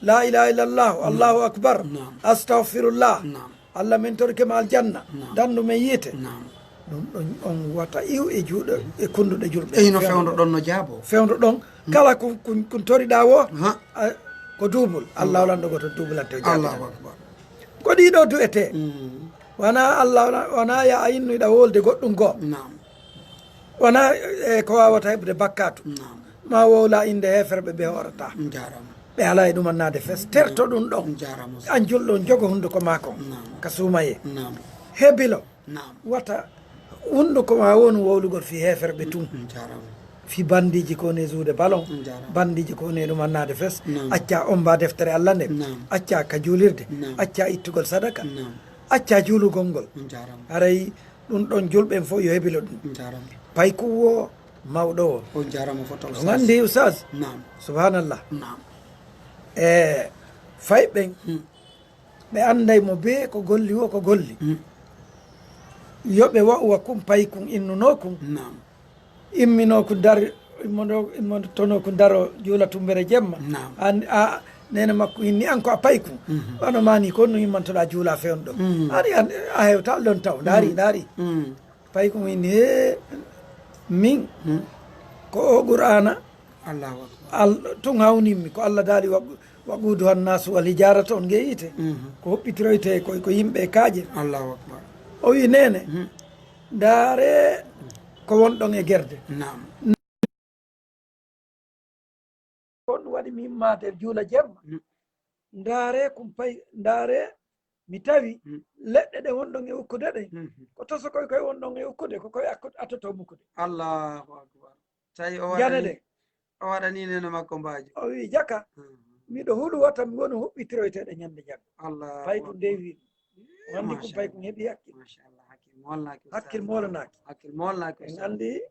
la ilaha illallah, Allahu akbar, Naam. Astaghfirullah. Naam. Allah, min torike ma aljanna, Naam. Dandu men yiite. Naam. Ɗum ɗon on wata iw e juuɗe, e kunduɗe julɓe. Eyi, no fewndo ɗon no jaabo. Fewndo ɗon, kala kun, kun, kun toriɗaa wo, Ha. A, ko duubul. Allah lanɗo goto duubulante o jaabita. Allahu akbar. Ko ɗiɗo du'ete. Mm. Wona Allah, wona, wona ya a innu iɗa wolde goɗɗum goo. Naam. Wona, e, ko wawata heɓude bakkatu. Naam. Ma wowla innde heeferɓe ɓe hoorata. Jaaraama. Ɓe alaa e ɗum annaade fes. Terto ɗum ɗon. Jaaraama. An julɗo on jogo hunduko maako. Naam. Ka suumaye. Naam. Hebilo. Naam. Wata hunduko ma wonu wowlugol fii heeferɓe tun. Jaaraama. Fii bandiiji ko woni e zuude balon. Jaaraama. Bandiiji ko woni e ɗum annaade fes. Naam. Acca omba deftere Allah nde. Naam. Acca ka juulirde. Naam. Acca ittugol sadaka. Naam. Acca juulugol ngol. Jaaraama. Haray ɗum ɗon julɓe en fof yo hebilo ɗum. Jaaraama. Payku wo, mawɗo wo. On jaaraama fof. On anndi, Oustaz? Naam. Subhanallah. Naam. E fay ɓen, Hmm. Ɓe annday mo bee ko golli wo ko golli. Yo ɓe wa'u wa kun paykun innunoo kun. Imminoo kun dar, immono, immotonoo kun daro juula tumbere jemma. An, a, neene makko inni an ko a paykun. Wano maani ko no immantoɗaa juula fewndo. Ari an, a hewta lon taw. Ndaari, ndaari. Paykun inni, hee, min. Ko o Qur'aana. Allahu akbar. Al-, tun hawnimmi ko Allah daali wa, wa quuduha annaasu wal hijaarata on ngee yiite. Ko huɓɓitiroyte ko, ko yimɓe e kaaƴe. Allahu akbar. O wi, neene, ndaare ko wonɗon e gerde. Naam. Ko ɗum waɗi mi immaade juula jemma. Ndaare kum pay, ndaare mi tawi leɗɗe ɗe wonɗon e ukkude ɗe. Ko tosokoy koy wonɗon e ukkude, ko koy akku-, atoto mukkude. Allahu akbar. Tawi o Jane waɗani, ɗe. O waɗani neene makko mbaajo. O wi, jaka, miɗo hulu wata mi wonu huɓɓitiroyteeɗo ñande janngo. Allahu akbar. Pay ko ndewi. O anndi ko pay ko heɓi hakkil. Machallah, hakkil moolnaaki, ustaz. Hakkil moolanaaki. Hakkil moolnaaki, en ustaz. Anndi,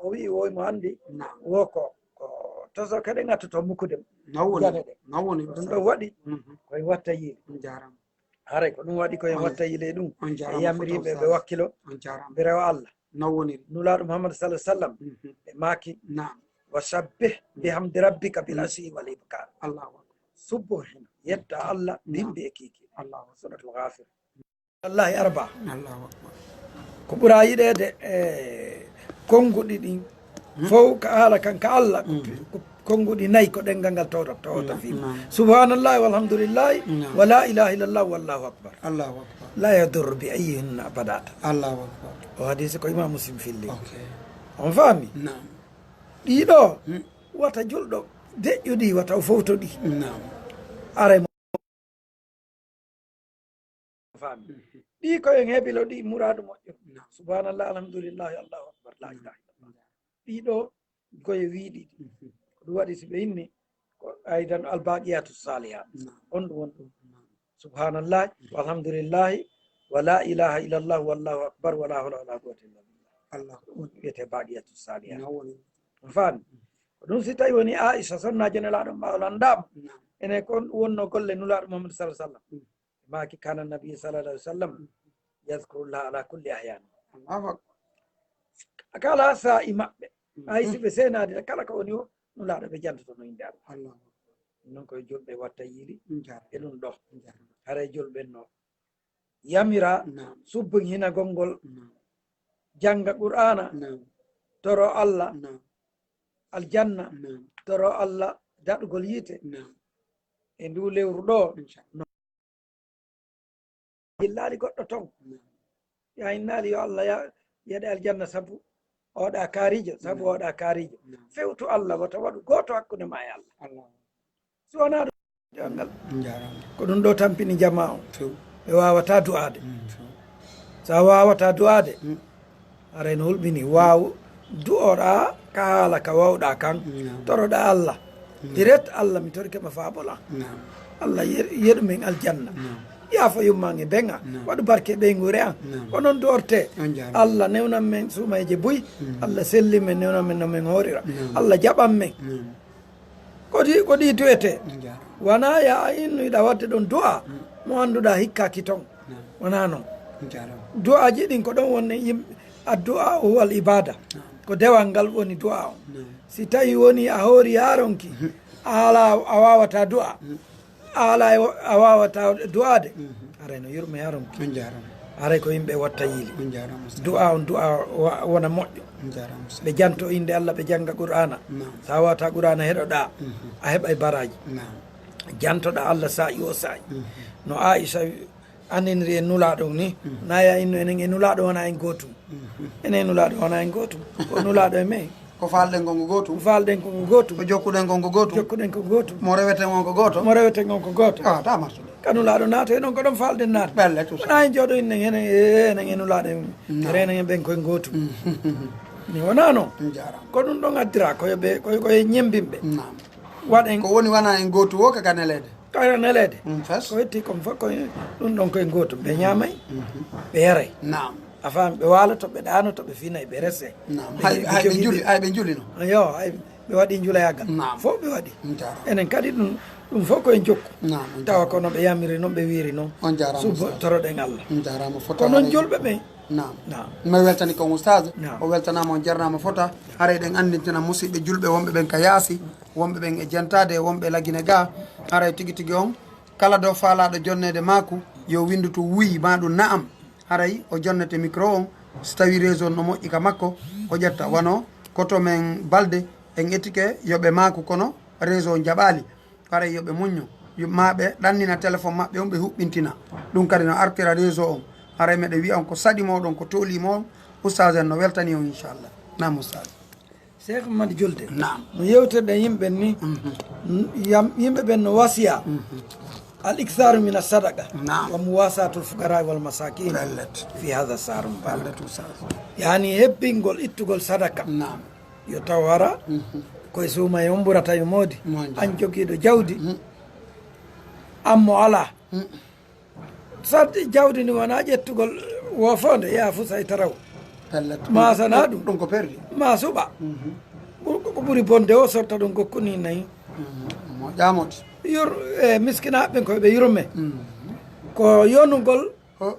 o wi, woy mo anndi, wo ko, ko toso kaɗen attoto mukkude mo. Nawwoni, jane ɗe. Nawwoni, ɗum ɗo waɗi, koye watta yiide. On jaaraama. Haray ko ɗum waɗi koye watta yiide ɗum. On jaaraama, e yamiri ɓe ɓe wakkilo. On jaaraama. Ɓe rewa Allah. No woniri? Nulaaɗo Muhammad sallallahu alaihi wasallam, ɓe maaki, naam, wa sabbih bihamdi rabbika bil asiyyi wal ibkar. Allahu akbar. Subbo hino yetta Allah, naam, bimbi e kiiki. Allahu akbar. Suratul Ghafir. Wallahi arba. Allahu akbar. Ko ɓura yiɗeede e konnguɗi ɗin fow ka haala kan ka Allah, ko pi-, ko konnguɗi nayi ko ɗenngal ngal tawta, tawta fii. Naam. Subhanallahi walhamdulillahi, naam, wa la ilaha illallah wallahu akbar. Allahu akbar. La yadurru bi ayyihinna badata. Allahu akbar. O hadisi ko Imam Muslim filli. Ok. On faami? Naam. Ɗiɗo, wata julɗo deƴƴuɗi, wata o fowtoɗi. Naam. Aray mo faami. Ɗi ko en hebilo ɗi muraadu moƴƴo. Naam. Subhanallah, alhamdulillah, Allahu akbar, la ilaha illallah. Ɗiɗo, koye wiiɗi ɗi. Ko ɗum waɗi si ɓe inni, ko aydan albaqiyatu salihat. Naam. On ɗum woni ɗum. Naam. Subhanallah, walhamdulillahi, wa la ilaha illallah, wallahu akbar, wa la hawla wa la quwwata illa billah. Allah. Ko ɗum wiyetee baqiyatu salihat. Naam, woni. On faami? Ko ɗum si tawi woni Aisha, sonnaajo Nelaaɗo ma o landaama. Naam. Ene ko on ɗum wonno golle Nulaaɗo Muhammad sallallahu alaihi wasallam. Mm. Maaki kana nabi sallallahu alaihi wasallam yadhkurullaha ala kulli ahyani. Allahu akbar. Kala saa'i maɓɓe. Mm. Hay si ɓe seenaade kala ko woni o, Nulaaɗo ɓe jantoto no innde Allah. Allahu akbar. Ɗum noon koye julɓe watta yiili. Njaaraama. E ɗum ɗo. Njaaraama. Haray julɓe no yamira, naam, subbo hinagol ngol, naam, jannga Qur'aana, naam, toro Allah, naam, aljanna, naam, toro Allah daɗugol yiite, naam, e ndu lewru ɗo. Inchallah. No yillaali goɗɗo ton. Naam. Ya innaali yo Allah ya, yeɗe aljanna sabu oɗa kaarijo, sabu, naam, oɗa kaarijo. Naam. Fewtu Allah wata waɗu gooto hakkunde ma e Allah. Allah. Si wonaa ɗum, ngal. Njaaraama. Ko ɗum ɗo tampini jamaa o. Few. Ɓe waawataa du'aade. Mm, few. So a waawataa du'aade, mm, aray no hulɓini. Waaw du'oɗaa ka haala ka waawɗaa kan. Naam. Toroɗaa Allah. Mm. Direct, Allah, mi torike ma faabola. Naam. Allah yer-, yeɗu men aljanna. Naam. Yaafo yumma an e ben an. Naam. Waɗu barke ɓeynguure an. Naam. Ko noon du'ortee. On jaaraama. Allah newnan men suumayje buy. Mm. Allah sellin men, newnan men no men hoorira. Naam. Allah jaɓan men. Naam. Ko ɗi, ko ɗi du'etee. Njaaraama. Wonaa ya a innu iɗa waɗde ɗon du'a, mm, mo annduɗaa hikkaaki ton. Naam. Wonaa noon. Njaaraama. Du'aaji ɗin ko ɗon woni yimɓe, addu'a huwal ibada. Naam. Ko dewal ngal woni du'a on. Naam. Si tawi woni a hoori yaaronki, mhm, a alaa, a waawataa du'a. Mm. A alaa e wo-, a waawataa du'aade. Mhm. Aray no yurme yaaronki. On jaaraama. Haray ko yimɓe watta yiili. On jaaraama, ustaz. Du'a on, du'a wa-, wona moƴƴo. On jaaraama, ustaz. Ɓe janto innde Allah, ɓe jannga Qur'aana. Naam. So a waawataa Qur'aana, heɗoɗaa, mhm, a heɓay baraaji. Naam. Jantoɗaa Allah saa'i o saa'i. Mhm. No Aisha anndiniri en Nulaaɗo ni, mhm, na ya inno enen e Nulaaɗo wona en gootum. Mhm. Enen e Nulaaɗo wona en gootum. Ko Nulaaɗo e men. Ko faalɗen kon ko gootum. Ko faalɗen kon ko gootum. Ko jokkuɗen kon ko gootum. Jokkuɗen kon ko gootum. Mo reweten on ko gooto. Mo reweten on ko gooto. Ah, ta martude. Ka Nulaaɗo naata, enen ko ɗon faalɗen naata. Belle, tout ça. Wona en jooɗo innen, enen, e, enen e Nulaaɗo en. Naam. Renen en ɓen koye gootum. Mm. Mi wonaa noon. Njaaraama. Ko ɗum ɗon addira, koye ɓe, koye, koye ñembimɓe. Naam. Waɗen. Ko woni wona en gootu wo ka, ka neleede. Kayra neleede. Mm, fes. Ko hetti kon fof ko ɗum ɗon koye gootum. Ɓe ñaamay, mhm, ɓe yaray. Naam. A faami, ɓe waaloto, ɓe ɗaanoto, ɓe finay, ɓe rese. Naam. Ɓe Hay, hay ɓe juli, hay ɓe julino. Yo, hay ɓe waɗi njulayagal. Naam. Fof ɓe waɗi. Njaaraama. Enen kadi ɗum, Ɗum fof ko en jokku. Naam, on tawa ko no ɓe yamiri noon, ɓe wiiri noon. On jaaraama, Ustaaz. Subtoroɗen Allah. On jaaraama fota. Ko noon julɓe ɓen. Naam. Naam. Mi weltani ko Ustaaz. Naam. O weltanaama, on jarnaama fota. Haray ɗen anndintina musiɓɓe julɓe wonɓe ɓen ka yaasi, wonɓe ɓen e Jentaade, wonɓe Lagine ga. Haray tigi tigi on, kala ɗo faalaaɗo jonneede maaku, yo winndu to wuy, maa ɗum naam. Haray o jonnete micro on, so tawi réseau no moƴƴi ka makko, o ƴetta. Wano koto men Balde, en etike yo ɓe maaku, kono réseau on jaɓaali. Haray yo ɓe muñño, yo, maa ɓe ɗannina téléphone maɓɓe on, ɓe huɓɓintina. Ɗum kadi no artira réseau on. Haray meɗen wi'a on ko saɗi mooɗon, ko toolii mo on, Ustaaz en no weltani on, inchallah. Naam, Ustaaz. Cheikh Madi Julde. Naam. No yewtirɗen yimɓe ni, Mhm. n-, yam-, yimɓe ɓen no wasiya, Mhm. al iktharu min as-sadaqa Naam. wa muwasatul fuqara wal masakin Pellet. fi hadha sahr mubarak. Pellet, Ustaaz. Yani hebbingol ittugol sadaka. Naam. Yo taw hara Mhm. koye suumaye on ɓurata yo moodi. Moodi. An jogiiɗo jawdi, Mhm. an mo alaa. Mhm. Sa jawdi ndi wonaa ƴettugol woofoonde, yaa fu say taraw. Pellet. Ma sana ɗum. Ɗum ko perdi. Ma suɓa. Mhm. Ɓur-, ko ɓuri bonde o sorta ɗum gokku ni nayi. Mhm. Moƴƴa moƴƴi. Yur-, e miskinaaɓe ɓen ko ɓe yurme. Mhm. Ko yonugol Ho.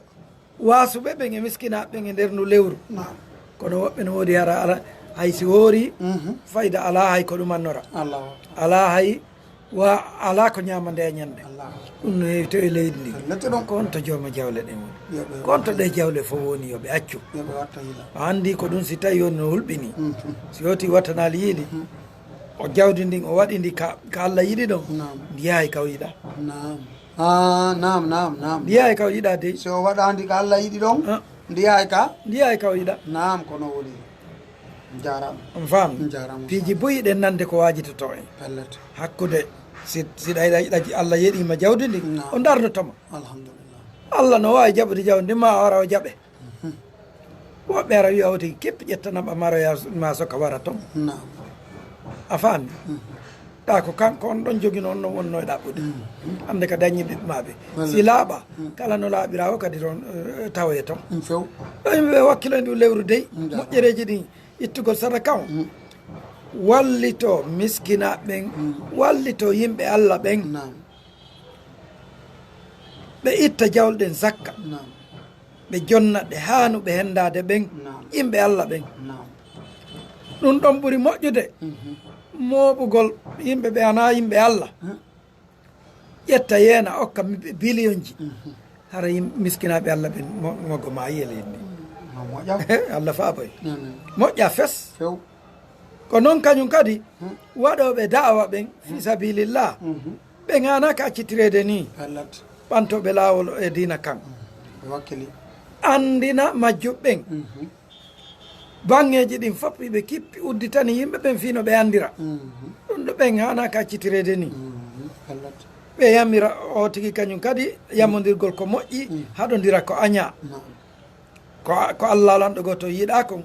waasuɓe ɓen e miskinaaɓe ɓen e nder ndu lewru. Naam. Kono woɓɓe no woodi hara ala, hay si hoori, Mhm. fayda alaa hay ko ɗum annora. Allahu akbar. Alaa hay wa, alaa ko ñaamande e ñande. Allahu akbar. Ɗum no heewi to e leydi ndi. Pellet ɗum. Ko on to jooma jawle ɗen woni. Yo ɓe Ko on to ɗe jawle fof woni yo ɓe accu. Yo ɓe watta hila. A anndi ko ɗum si tawi on no hulɓini. Mhm. Si yoti wattanaali yiili. Mhm. O jawdi ndin o waɗi ndi ka, ka Allah yiɗi ɗon. Naam. Ndi yahay ka o yiɗa. Naam. Ah, naam, naam, naam. Ndi yahay ka o yiɗa dey. Si o waɗa ndi ka Allah yiɗi ɗon, Ah. ndi yahay ka? Ndi yahay ka o yiɗa. Naam, kono woni. Jaaraama. On faami? Jaaraama. Piiji buy ɗen nande ko waajitoto en. Pellet. Hakkunde si, si ɗa yiɗa, yiɗa Allah yeɗima jawdi ndi, Naam. o darnotoma. Alhamdulillah. Allah no waawi jaɓude jawdi ndi ma o ara o jaɓe. Mhm. Woɓɓe ara wiya o tigi keppi ƴettana ɓa maroya ma soka wara ton. Naam. A faami? Mhm. Ɗa ko kanko on ɗon jogino on no wonno e ɗaɓɓude. Mhm. Hannde ka dañi ɓiɓɓe ma ɓe. Walla. Si laaɓa, Mhm. kala no laaɓira o kadi toon, eh, tawoye toon. Ɗum few. Ɗo yimɓe ɓe wakkilo e ndu lewru dey, Mhm. moƴƴereeji ɗin, ittugol sadaka on. Mhm. Wallito miskinaaɓe ɓen, Mhm. wallito yimɓe Allah ɓen. Naam. Ɓe itta jawle ɗen zakka. Naam. Ɓe jonna ɗe haanuɓe henndaade ɓen, Naam. yimɓe Allah ɓen. Naam. Ɗum ɗon ɓuri moƴƴude Mhm. mooɓugol yimɓe ɓe anaa yimɓe Allah. Mhm. Ƴetta yeena okka mi-, biliyonji. Mhm. Hara yim-, miskinaaɓe Allah ɓen mo-, mogo ma yele ni. Ma moƴƴa. Allah faabay. Amin. Moƴƴa fes. Few. Ko noon kañum kadi Mhm. waɗooɓe da'awa ɓen fi sabilillah. Mhm. Ɓe ŋaanaaka accitireede ni. Pellet. Ɓantooɓe laawol e diina kan. Mhm. Ɓe wakkili. Anndina majjuɓe ɓen. Mhm. Baŋŋeeji ɗin fof hiɓe kippi udditani yimɓe ɓen fii no ɓe anndira. Mhm. Ɗum ɗo ɓen haanaaka accitireede ni. Mhm. Pellet. Ɓe yamira o tigi kañum kadi yamondirgol ko moƴƴi, Mhm. haɗondira ko añaa. Naam. Ko a-, ko Allah lanɗo gooto yiɗaa kon,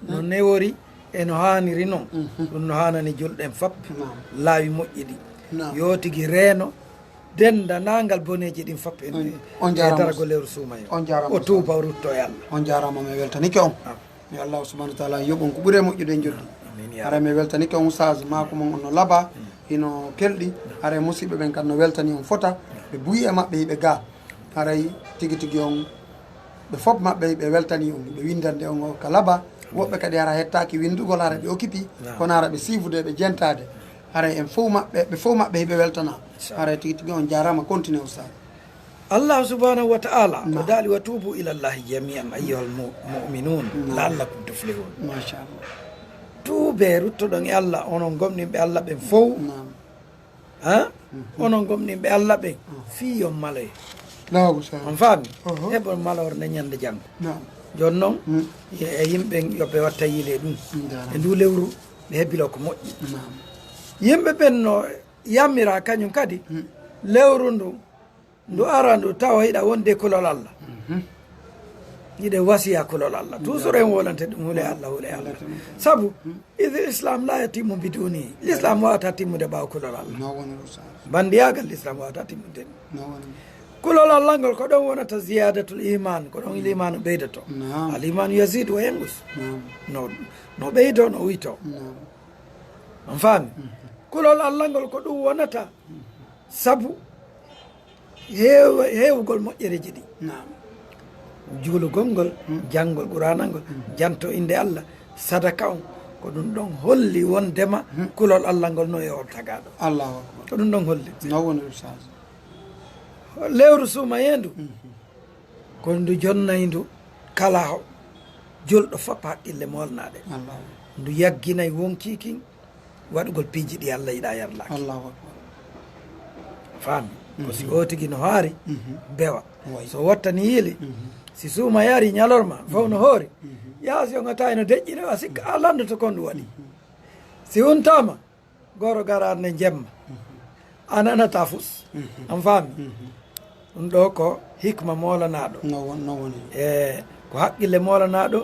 no Mhm. newori e no haaniri non. Mhm. Ɗum no haanani julɗen fof. Naam. Laawi moƴƴi ɗi. Naam. Yo tigi reeno denndanangal boneeji ɗin fof en On, on e jaaraama. daragol lewru suumaye. On jaaraama, O tuuba, o rutto e Allah. On jaaraama, mi weltanike on. Naam. Yo Allah subhanahu wa taala yoɓ on ko ɓuri e moƴƴude e njoddi. Amin, ya Haray mi weltanike on, Oustaz, maaku mon on no laba, hino kelɗi. Haray musiɓɓe ɓen kan no weltani on fota. Ɓe buyi e maɓɓe hiɓe ga. Haray tigi tigi on, ɓe fof maɓɓe hiɓe weltani on, ɓe windande on o ka laba. Woɓɓe kadi hara hettaaki windugol, hara ɓe okipi, Naam. kono hara ɓe siifude, ɓe jentaade. Haray en fof maɓɓe, ɓe fof maɓɓe hiɓe weltana. Inchallah. Haray tigi tigi on jaaraama, continue, Oustaz. Allah subhanahu wa ta'ala, o Naam. daali, "Wa tuubu ila Allahi jami'an ayyuhal mu-, mu'minun, Naam. la'allakum tuflihun." Machallah. Tuubee, ruttoɗon e Allah, onon gomɗinɓe Allah ɓen fow. Naam. Ha? Mhm. Onon gomɗinɓe Allah ɓen, Mhm. fii yon maloye. Naam, Oustaz. On faami? Mhm. Heɓon maloore nde ñande janngo. Naam. Jooni non, Mhm. e, e yimɓe ɓen yo ɓe watta yiile e ɗum. Naam. E ndu lewru, ɓe hebbilo ko moƴƴi. Naam. Yimɓe ɓen no yamira kañum kadi, Mhm. lewru ndu, ndu ara ndu tawa hiɗa wonde kulol Allah. Mhm. Hiɗen wasiya kulol Allah. Toujours en wolante ɗum, hule Allah, hule Allah. Sabu, Mhm. idh Islam la yatimmu biduni. L'Islam wawata timmude ɓaawo kulol Allah. No woni, Oustaz. Bandiyaagal, l'Islam wawata timmude. No woni. Kulol Allah ngol ko ɗon wonata ziyadatul iman, ko ɗon Mhm. limanu ɓeydoto. Naam. Al imanu yazidu wa yanqus. Naam. No, no ɓeydo, no wuyto. Naam. On faami? Mhm. Kulol Allah ngol ko ɗum wonata. Mhm. Sabu heew- heewugol moƴƴereeji ɗi. Naam. Juulugol ngol, janngol Quraana ngol, janto innde Allah, sadaka on, ko ɗum ɗon holli wondema kulol Allah ngol no e on tagaaɗo. Allahu akbar. Ko ɗum ɗon holli. No woni, Ustaz? Lewru suumayeendu, ko ndu jonnayndu kala ho-, julɗo fof haqqille moolnaaɗe. Allahu. Ndu yagginay wonkii kin waɗugol piiji ɗi Allah yiɗaa yarlaaki. Allahu akbar. Faami? Ko si o tigi no haari, bewa. Wayi. So wattani yiili, si suuma yaari ñalorma, fof no hoori. Yaa si on a tawi no deƴƴi ɗo, a sikka, a lanndoto ko ndu waɗi. Si huntaama, goro garaande jemma. A nanata fus. An faami? Ɗum ɗo ko hikma moolanaaɗo. No won-, no woni. E ko haqqille moolanaaɗo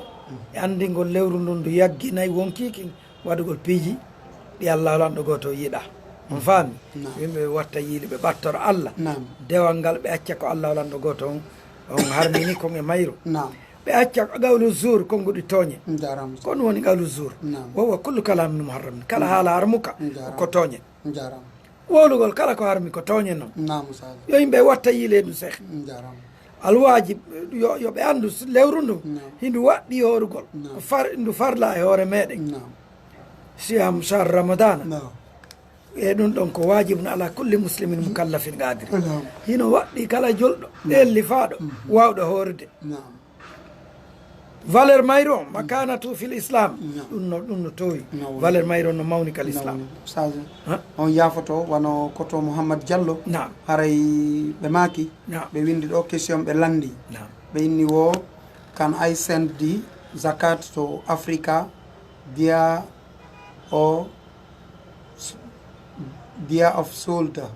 e anndingol lewru ndun ndu yagginay wonkii kin waɗugol piiji ɗi Allah lanɗo gooto yiɗaa. On faami? Naam. Yimɓe watta yiili ɓe ɓattora Allah. Naam. Dewal ngal ɓe acca ko Allah lanɗo gooto on, on harmini kon e mayru. Naam. Ɓe acca qawlu zuur, konnguɗi tooñe. Njaaraama. Ko ɗum woni qawlu zuur. Naam. Wa huwa kullu kalaamin muharram. Kala haala harmuka ko tooñe. Njaaraama. Wowlugol kala ko harmi ko tooñe non. Naam, Ustaz. Yo yimɓe watta yiileeɗum seh. Njaaraama. Alwaajib, yo, yo ɓe anndu s-, lewru ndu, naam, hindu waɗɗi hoorugol. Naam. Ko far-, ndu farla e hoore meɗen. Naam. Siyam shahr Ramadana. Naam. E ɗum ɗon ko waajibun ala kulli muslimin mukallafin qaadir. Naam. Hino waɗɗi kala julɗo, naam, ellifaaɗo, mhm, waawɗo hoorude. Naam. Valeur mayru on, makanatu fil Islam, naam, ɗum no, ɗum no toowi. No woni. Valeur mayru on no mawni kal Islam. No woni. Ustaz, ha? On yaafoto, wano koto Mouhammad Diallo. Naam. Haray ɓe maaki, naam, ɓe winndi ɗo question ɓe lanndi. Naam. Ɓe inni wo, can I send the zakat to Africa via or s-, via of sold? Naam.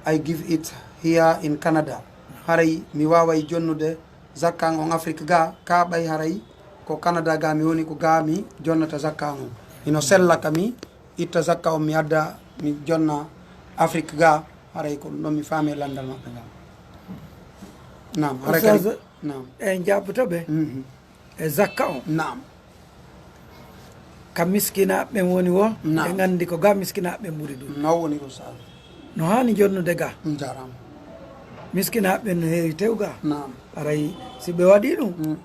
I give it here in Canada. Naam. Haray mi waaway jonnude zakka an on Afrik ga, ka ɓay haray ko Canada ga mi woni, ko ga mi jonnata zakka an on. Hino sella ka mi itta zakka on mi adda mi jonna Afrik ga, haray ko ɗum ɗon mi faami e lanndal maɓɓe ngal. Naam, haray kadi. Ustaz, naam. En jaabbuto ɓe. Mhm. E zakka on. Naam. Ka miskinaaɓe ɓen woni wo, naam, en anndi ko ga miskinaaɓe ɓen ɓuri ɗum. No woni ko saabi. No haani jonnude ga. Njaaraama. Miskinaaɓe ɓen no heewi tew ga. Naam. Haray si ɓe waɗi ɗum, mm,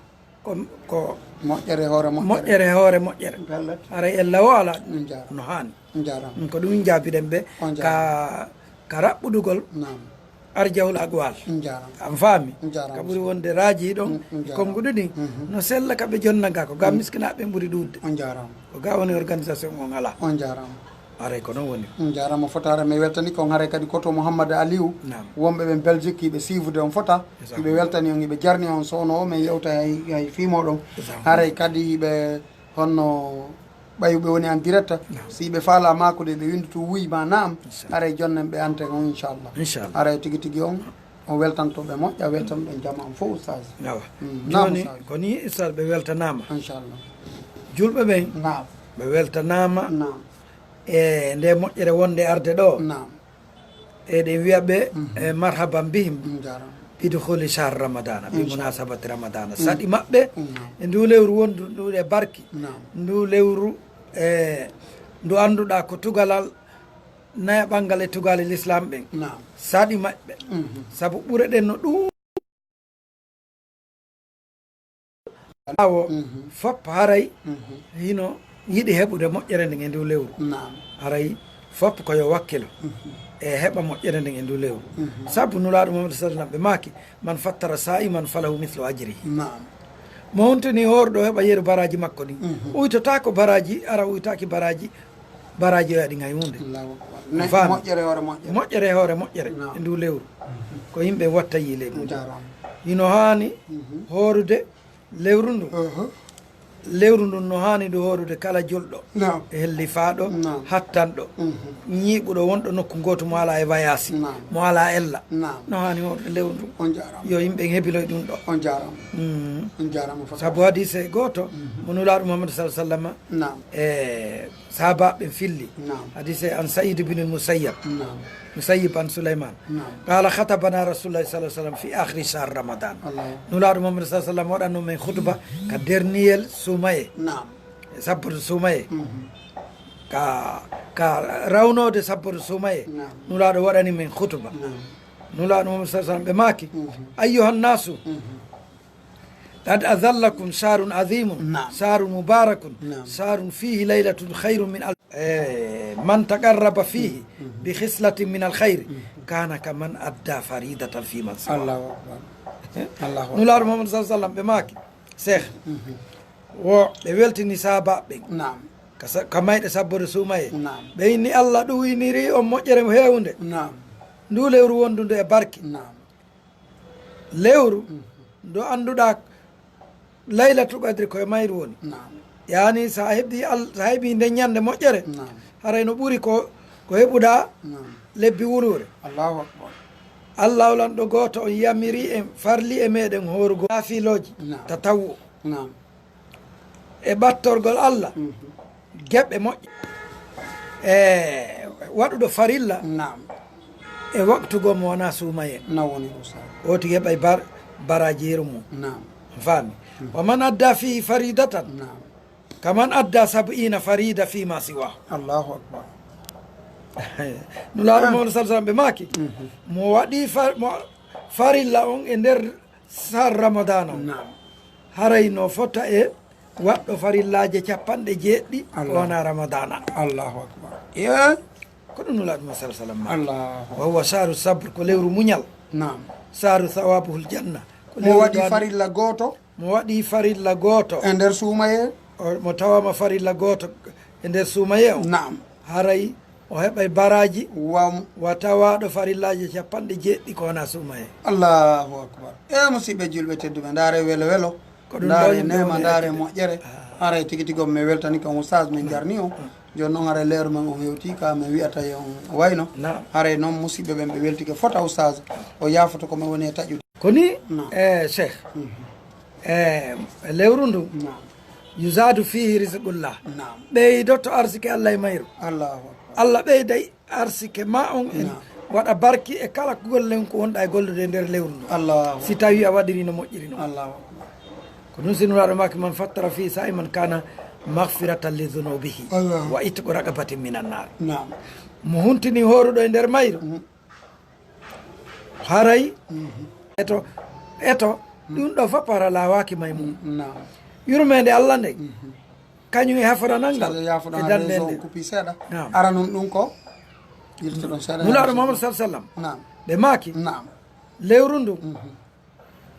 ko, ko moƴƴere hoore moƴƴere. Moƴƴere hoore moƴƴere. Pellet. Haray ella wo alaa ɗum. Njaaraama. No haani. Njaaraama. Mm, ko ɗum jaabiɗen ɓe. On njaaraama. Ka, ka raɓɓudugol. Naam. Arjahul aqwal. Njaaraama. An faami? Njaaraama. Ka ɓuri wonde raaji ɗon, mm, njaaraama, konnguɗi ɗin, mhm, no sella ka ɓe jonna ga, ko ga, mm, miskinaaɓe ɓen ɓuri ɗuuɗude. On njaaraama. Ko ga woni organisation on alaa. On njaaraama. Haray ko non woni. On njaaraama fotaare, mi weltani kon haray kadi koto Mouhammad Aliou. Naam. Wonɓe ɓen Belgique, hiɓe siifude on fota. Exact. Hiɓe weltani on, hiɓe jarni on, so ono o men yewta hay, hay fiimo ɗon. Exact. Haray kadi hiɓe honno ɓay ɓe woni en direct, naam, si ɓe faala maakude, ɓe winndu to wuy ma naam, inchallah, haray jonnen ɓe anten on, inchallah. Inchallah. Haray tigi tigi on, on weltanto ɓe moƴƴa, weltanɗon jama on fof, Oustaz. Awa. Mm, naam, jooni, Oustaz, ko ni, Oustaz, ɓe weltanaama. Inchallah. Julɓe ɓen, naam, ɓe weltanaama. Naam. E nde moƴƴere wonde arde ɗo. Naam. Eɗen wiya ɓe, mhm, e marhaban bihim, njaaraama, bi dukhuli shahr Ramadana, bi, inchallah, munasabati Ramadana. Mm. Saɗi maɓɓe, naam, e ndu lewru wondu ndu e barki. Naam. Ndu lewru, e, ndu annduɗaa ko tugalal nayaɓal ngal e tugaali l'islam ɓen. Naam. Saɗi maɓɓe. Mhm. Sabu ɓure ɗen no ɗuuɗi. Awo, mhm, fop haray, mhm, hino yiɗi heɓude moƴƴere nden e ndu lewru. Naam. Haray fop ko yo wakkilo, mhm, e heɓa moƴƴere nden e ndu lewru. Mhm. Sabu Nulaaɗo Muhammad sallallahu alaihi wasallam ɓe maaki, "Man fattara saa'iman falahu mithlu ajrihi." Naam. Mo huntini hoorɗo heɓa yeru baraaji makko ɗin. Mhm. Uytotaako baraaji, ara uytaaki baraaji, baraaji o yaɗi hay huunde. Allahu akbar. Ne, faami? Moƴƴere hoore moƴƴere. Moƴƴere hoore moƴƴere, naam, e ndu lewru. Ko yimɓe watta yiile mum. Njaaraama. Hino haani, mhm, hoorude lewru ndu. Aha. Lewru ndun no haani ndu hoorude kala julɗo. Naam. E hellifaaɗo, naam, hattanɗo. Mhm. Ñiiɓuɗo wonɗo nokku ngootu mo alaa e wayaasi, naam, mo alaa ella. Naam. No haani hoorude lewru ndun. On njaaraama. Yo yimɓe hebiloy ɗum ɗo. On njaaraama. Mm. On njaaraama fota. Sabu hadiise gooto, mhm, mo Nulaaɗo Muhammad sallallahu alaihi wasallam, naam, e sahaabaaɓe ɓen filli. Naam. Hadiise an Sa'iid bin al-Musayyab. Naam. Musayyib an Sulaymaan. Naam. Qaala, khatabana Rasuulullaahi sallallaahu alayhi wa sallam fi aakhiri shahri Ramadaan. Allah. Nulaaɗo Muhammad sallallaahu alayhi wa sallam waɗanno men khutba ka dernier suumaye. Naam. E sabbato suumaye. Mhm. Ka Ka rawnoode sabboro suumaye, Naam. Nulaaɗo waɗani men khutuba. Naam. Nulaaɗo Muhammad sallallahu alaihi wasallam ɓe maaki, Mhm. "Ayyuhan nasu, Mhm. qad adhallakum shahrun azimun, Naam. shahrun mubarakun, Naam. shahrun fihi laylatun khairun min alf, eh, man taqarraba fihi Mhm. bi khislatin min al khair, Mhm. kana kaman adda faridatan fi man siwa." Allahu akbar. Allahu akbar. Nulaaɗo Muhammad sallallahu alaihi wasallam ɓe maaki, Sheikh, Mhm. wo ɓe weltini sahaabaaɓe ɓen. Naam. Ka sa-, ka mayɗe sabboro suumaye. Naam. Ɓe inni Allah ɗuwiniri on moƴƴere mo heewunde. Naam. Ndu lewru wondundu e barke. Naam. Lewru Mhm. ndu annduɗaa Laylatul Qadri ko e mayru woni. Naam. Yaani, sa heɓi al-, sa heɓi nden ñande moƴƴere, Naam. haray no ɓuri ko, ko heɓuɗaa Naam. lebbi wuluure. Allahu akbar. Allah lanɗo gooto on yamiri en, farli e meɗen hoorugol naafilooji Naam. tatawwu. Naam. E ɓattorgol Allah Mhm. geɓe moƴƴe. E waɗuɗo farilla Naam. e waktu goo mo wonaa suumayee. Na woni Ustaz. O tigi heɓay bar-, baraaji yeru mum. Naam. Faami. Mhm. Wa man adda fihi faridatan. Naam. Kaman adda sab'ina farida fi ma siwa. Allahu akbar. Nulaaɗo Ah. Muhammad sallallahu alaihi wasallam ɓe maaki. Mhm. Mo waɗi fa-, mo farilla on e nder sar Ramadana on. Naam. Haray no fota e waɗɗo farillaaje capanɗe jeeɗiɗi Allah. wona Ramadana. Allahu akbar. Ye? Ko ɗum Nulaaɗo Muhammad sallallahu alaihi wasallam maaki. Allahu Wa huwa shahru sabr, ko lewru muñal. Naam. Shahru thawabuhul janna. Ko Mo lewru waɗi ɗo farilla gooto. Mo waɗi farilla gooto. E nder suumayee? O, mo tawama farilla gooto e nder suumayee on. Naam. Haray o heɓay baraaji Wa wa tawaaɗo farillaaji capanɗe jeeɗiɗi ko wona suumayee. Allahu akbar. E musiɓɓe julɓe tedduɓe, ndaare welo welo. Ko ɗum Ndaare ɗon neema, ɗum ndaare woni moƴƴere. Ah. Haray tigi tigi on mi weltani kan Ustaz, min jarni on. Jooni noon haray leeru men on hewti ka min wi'ata yo on wayno. Naam. Haray noon musiɓɓe ɓen ɓe weltike fota Ustaz. O yaafoto ko min woni e taƴude. Ko ni, Naam. eh, Cheikh, Mhm. eh, lewru ndu, Naam. yuzadu fihi rizqullah. Naam. Ɓeydoto arsike Allah e mayru. Allahu akbar. Allah ɓeyday arsike ma on en Naam. waɗa barki e kala golle ko wonɗa e gollude e nder lewru ndu. Allahu Si tawi a waɗiri no moƴƴiri no. Allahu akbar. Ko ɗum si Nulaaɗo maaki, "Man fattara fi sa'iman kana maghfiratan li dhunubihi Allahu. wa itqu raqabatin minan nar." Naam. Mo huntini hooruɗo e nder mayru. Mhm. Haray Mhm. eto, eto, ɗum ɗo fof para laawaaki may mum. Naam. Yurmeende Allah nden, Mhm. kañum e haforanal ngal, Sala yaafuɗo e haa dande réseau on nden. Kupi seeɗa. Naam. Ara nun ɗum ko, irtuɗon seeɗa Nulaaɗo haa Muhammad sallallahu alaihi wasallam, Naam. ɓe maaki, Naam. lewru ndu, Mhm.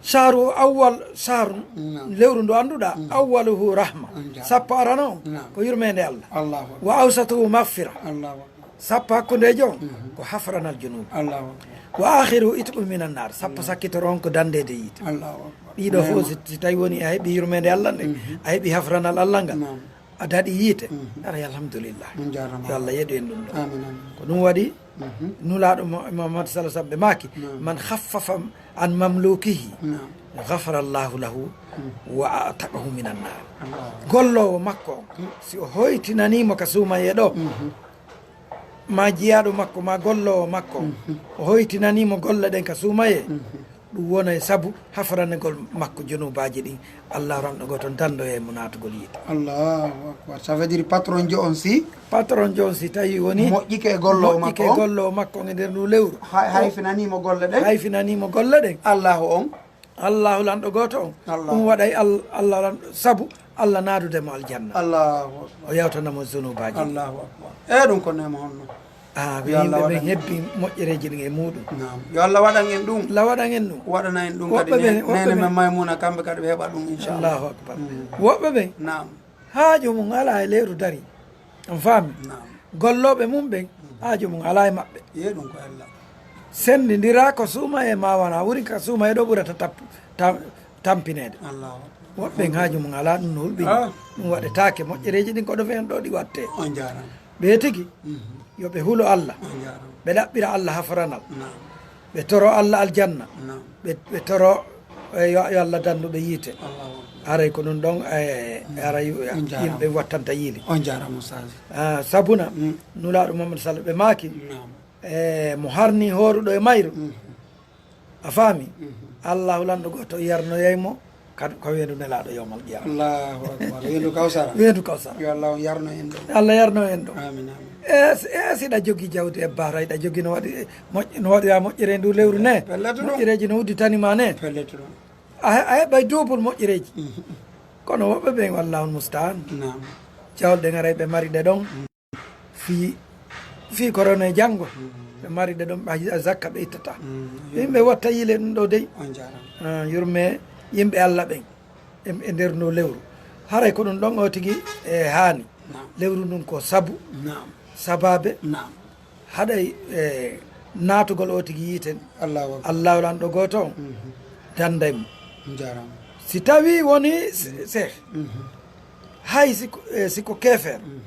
shahru awwal, shahrun, Naam. lewru ndu annduɗaa, Mhm. awwaluhu rahma, On jaaraama. sappo arano on, Naam. ko yurmeende Allah. Allahu akbar. Wa awsatuhu maghfira. Allahu akbar. Sappo hakkundeejo on Mhm. ko hafranal junuubu. Allahu akbar. Wa akhiruhu itqun minan nar. Sappo Mhm. sakkitoro on ko dandeede yiite. Allahu akbar. Ɗiɗo fof Neema. si, si tawi woni a heɓi yurmeende Allah nde, Mhm. a heɓi hafranal Allah ngal, Naam. a daɗi yiite, Mhm. ara alhamdulillah. On jaaraama. Yo Allah yeɗu en ɗum ɗo. Amin, amin. Ko ɗum waɗi Mhm. Nulaaɗo Mo-, Muhammad sallallahu alaihi wasallam ɓe maaki, Naam. "Man khaffafa an mamlukihi, Naam. ghafara Allahu lahu Mhm. wa ataqahu minan nar." Allahu akbar. Golloowo makko on, Mhm. si o hoytinaniimo ka suumayee ɗo, Mhm. ma jiyaaɗo makko, ma golloowo makko, Mhm. o hoytinaniimo golle ɗen ka suumayee, Mhm. ɗum wonay sabu hafranegol makko junuubaaji ɗin. Allah ranɗo gooto dandoyay mo naatugol yiite. Allahu akbar. Ça veut dire patron jo on si Patron jo on si tawi woni moƴƴike e golloowo moƴƴike makko e on. golloowo makko on e nder ndu lewru. Hay, hayfinaniimo golle ɗen. Hayfinaniimo golle ɗen. Allahu on. Allahu lanɗo gooto on. Allah. Ɗum waɗay Al-, Allah lanɗo, sabu Allah naadude mo aljanna. Allahu akbar. O yawtana mo zunubaaji. Allahu akbar. E ɗum ko neema honno? Ah, ko Yo Allah yimɓe ɓen waɗan hebbi moƴƴereeji ɗin e muɗum. Naam. Yo Allah waɗan en ɗum. Allah waɗan en ɗum. Waɗana en ɗum Woɓɓe kadi ɓen, ne-, woɓɓe neene ɓen. men Maymuna, kamɓe kadi ɓe heɓa ɗum, inchallah. Allahu akbar. Mm. Woɓɓe ɓen, Naam. haaju mum alaa e leeru dari. On faami? Naam. Gollooɓe mum ɓen, haaju mum alaa e maɓɓe. Ye ɗum ko Allah. Senndindira ko suuma e ma wona, woni ka suuma e ɗo ɓurata tap-, tam-, tampineede. Allahu akbar. Woɓɓe ɓen haaju mum alaa ɗum no hulɓini. Ah. Ɗum waɗetaake. Moƴƴereeji ɗin ko ɗo fen ɗo ɗi watte. On jaaraama. Ɓe tigi, Mhm. yo ɓe hulo Allah. On jaaraama. Ɓe ɗaɓɓira Allah hafranal. Naam. Ɓe toro Allah aljanna. Naam. Ɓe, ɓe toro, eh, yo, yo Allah dandu ɓe yiite. Allahu akbar. Haray ko ɗum ɗon, eh, haray On jaaraama. yimɓe wattanta yiili. On jaaraama, Ustaz. Ah, sabuna, Mm. Nulaaɗo Muhammad sallallahu ɓe maaki, Naam. eh, mo harni hooruɗo e mayru. Mhm. A faami? Mhm. Allahu lanɗo gooto yarnoyay mo Kadi ko weendu Nelaaɗo yawmal qiyaama. Allahu akbar. Weendu Kawsara. Weendu Kawsara. Yo Allah on yarno en ɗum. Allah yarno en ɗum. Amin, amin. E si, e si ɗa jogii jawdi e bahra, ɗa jogii no waɗi, moƴ-, no waɗiraa moƴƴere e ndu lewru ne. Pellet ɗum. Moƴƴereeji no udditani ma ne. Pellet ɗum. A he-, a heɓay duubul moƴƴereeji. Mhm. Kono woɓɓe ɓen, wallahul mustaan. Naam. Jawle ɗen haray ɓe mari ɗe ɗon. Mm. Fii, fii korone janngo, mm, ɓe mari ɗe ɗon, ɓe zakka ɓe ittata. Mm. Yimɓe watta yile ɗum ɗo dey. On jaaraama. Ah, yurme yimɓe Allah ɓen e, e nder ndu lewru. Haray ko ɗum ɗon o tigi e haani. Naam. Lewru ndun ko sabu. Naam. Sabaabe. Naam. Haɗay, e, naatugol o tigi yiite. Allahu akbar. Allahu lanɗo gooto on. Mhm. Danday mo. On jaaraama. Si tawi woni se-, seeh. Mhm. Hay si ko, e, si ko keefeer. Mhm.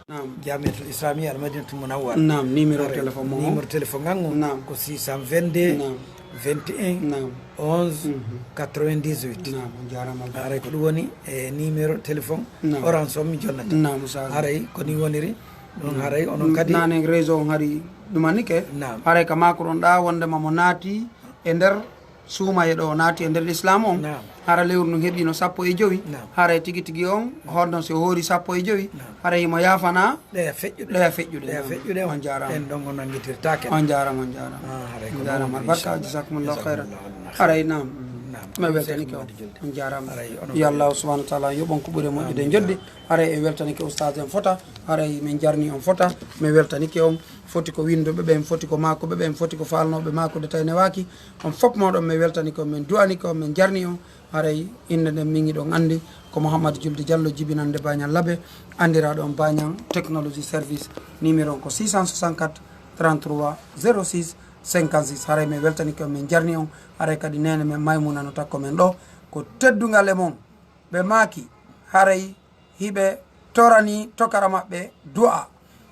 Naam. Jamiatul Islamiya Al Madinatul Munawwara. Naam, numéro téléphone mo. Numéro téléphone ngan on. Naam. Ko six cent vingt-deux, naam, vingt et un, naam, onze, mhm, quatre-vingt-dix-huit. Naam, on jaaraama. Haray ko ɗum woni e numéro téléphone, naam, orange on mi jonnata. Naam, Oustaz. Haray ko ni woniri. Ɗum, naam, haray onon kadi. Naane réseau on hari ɗum annike. Naam. Haray ka maako ɗon ɗa wondema mo naati e nder suumaye ɗo naati e nder Islam on. Naam. Hara lewru ndun heɓino sappo e jowi. Naam. Haray tigi tigi on, hono si o hoori sappo e jowi. Naam. Haray himo yaafana. Ɗeya feƴƴuɗe. Ɗeya feƴƴuɗe. Ɗeya, naam, feƴƴuɗe. On jaaraama. En ɗon o nangitirtaake. On jaaraama, on jaaraama. Ah, haray ko on jaaraama. Barka, jazakumullahu khairan. Jazakumullahu khairan. Haray, naam. Naam. Mi weltanike on. On jaaraama. Haray onon kadi. Yo Allah subhanahu wa ta'ala yoɓ on ko ɓuri moƴƴude. Amin. Joddi. Haray en weltanike ustaas en fota. Haray min jarni on fota. Mi weltanike on. Foti ko winnduɓe ɓen, foti ko maakuɓe ɓen, foti ko faalnooɓe maakude tawi newaaki. On fof mooɗon, min weltanike on, min du'anike on, min jarni on. Haray innde nden min hiɗon anndi ko Mouhammad Julde Diallo, jibinannde Bañal Labe, anndiraaɗo on Bañal Technology Service. Numéro on ko six cent soixante-quatre, trente-trois, zéro six, cinquante-six. Haray min weltanike on, min jarni on. Haray kadi neene men Maymuna no takko men ɗo. Ko teddungal e mon. Ɓe maaki, haray hiɓe torani tokara maɓɓe du'a.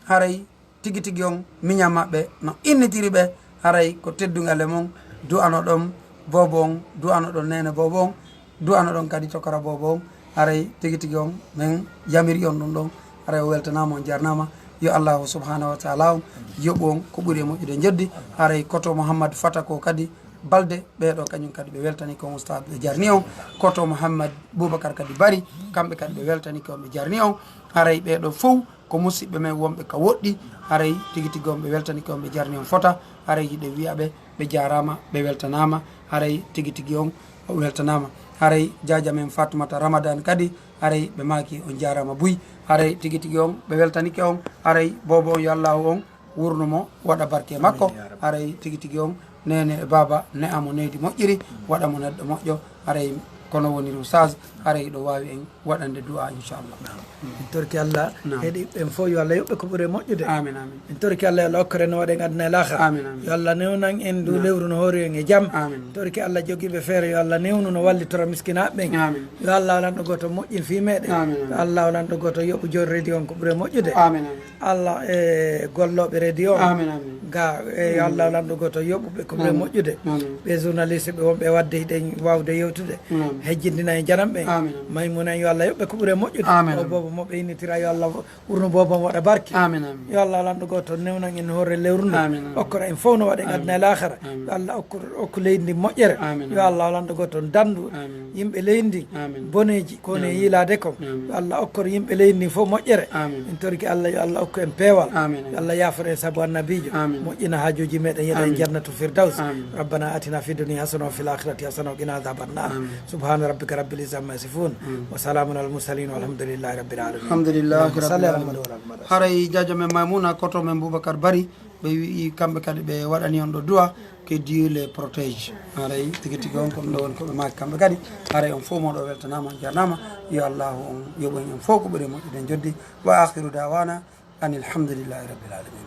Haray tigi tigi on miñan maɓɓe no innitiri ɓe, haray ko teddungal e mon, du'anoɗon boobo on, du'anoɗon neene boobo on, du'anoɗon kadi tokara boobo on. Haray tigi tigi on min yamiri on ɗum ɗon, haray o weltanaama, on jarnaama. Yo Allahu subhanahu wa ta'ala on yoɓu on ko ɓuri e moƴƴude njeddi. Haray koto Mouhammad Fata ko kadi Balde, ɓee ɗoo kañum kadi ɓe weltanike on ustaad, ɓe jarni on. Koto Mouhammad Boubacar kadi Bari, kamɓe kadi ɓe weltanike on, ɓe jarni on. Haray ɓee ɗoo fow ko musiɓɓe men wonɓe ka woɗɗi. Haray tigi tigi on ɓe weltanike on, ɓe jarni on fota. Haray hiɗen wi'a ɓe, ɓe jaaraama, ɓe weltanaama. Haray tigi tigi on o weltanaama. Haray jaaja men Fatoumata Ramadan kadi, haray ɓe maaki on jaaraama buy. Haray tigi tigi on ɓe weltanike on. Haray boobo on yo Allahu on wurnu mo, waɗa barke e makko. Amin, ya Rabbi. Haray tigi tigi on, neene e baaba, ne'a mo nehdi moƴƴiri, waɗa mo neɗɗo moƴƴo. Haray kono woniri ustaas, haray hiɗo waawi en waɗande du'a, inchallah. Naam. En torki Allah, naam, heɗiiɓe ɓen fof, yo Allah yoɓ ɓe ko ɓuri e moƴƴude. Amin, amin. En torki Allah, yo Allah okkor en no waɗen aduna e laakhara. Amin, amin. Yo Allah newnan en ndu, naam, lewru no hoori en e jam. Amin. En torki Allah jogiiɓe feere, yo Allah newnu no wallitora miskinaaɓe ɓen. Amin. Yo Allah lanɗo gooto moƴƴin fii meɗen. Amin, amin. Yo Allah lanɗo gooto yoɓu jooni radio on ko ɓuri e moƴƴude. Amin, amin. Allah e gollooɓe radio on. Amin, amin. Ga, e yo Allah lanɗo gooto yoɓu ɓe ko ɓuri e moƴƴude. Amin. Ɓe journaliste ɓe wonɓe waɗde hiɗen waawde yewtude. Amin. Hejjindina e janam ɓen. Amin, amin. Maymuna en yo Allah yoɓ ɓe ko ɓuri e moƴƴude. Amin, amin. O boobo mo ɓe innitira yo Allah wo-, wurnu boobo on waɗa barke. Amin, amin. Yo Allah lanɗo gooto newnan en hoore lewru ndu. Amin, amin. Okkora en fof no waɗen aduna e laakhara. Amin. Yo Allah okku, okku leydi ndi moƴƴere. Amin, amin. Yo Allah lanɗo gooto dandu. Amin. Yimɓe leydi ndin, amin, boneeji ko woni e yiilaade kon. Amin. Yo Allah okkor yimɓe leydi ndin fof moƴƴere. Amin. En torike Allah, yo Allah okku en peewal. Amin. Yo Allah yaaforo en sabu Annabiijo. Amin. Moƴƴina haajuuji meɗen, yeɗa en, amin, Jannatul Firdaws. Amin. ربنا آتنا في الدنيا حسنة وفي الآخرة حسنة وقنا عذاب النار. آمين. سبحان ربك رب العزة عما يصفون. آمين. وسلام على المرسلين والحمد لله رب العالمين. الحمد لله رب العالمين. اللهم صل على محمد وعلى آل محمد. Haray jaajo men Maymuna, koto men Boubacar Bari, ɓe wi'i kamɓe kadi ɓe waɗani on ɗo du'a, que Dieu les protège. Haray tigi tigi on ko ɗum ɗo woni ko ɓe maaki kamɓe kadi. Haray on fof mooɗon weltanaama, on jarnaama. Yo Allahu on yoɓu en fof ko ɓuri moƴƴude njeddi. وآخر دعوانا أن الحمد لله رب العالمين.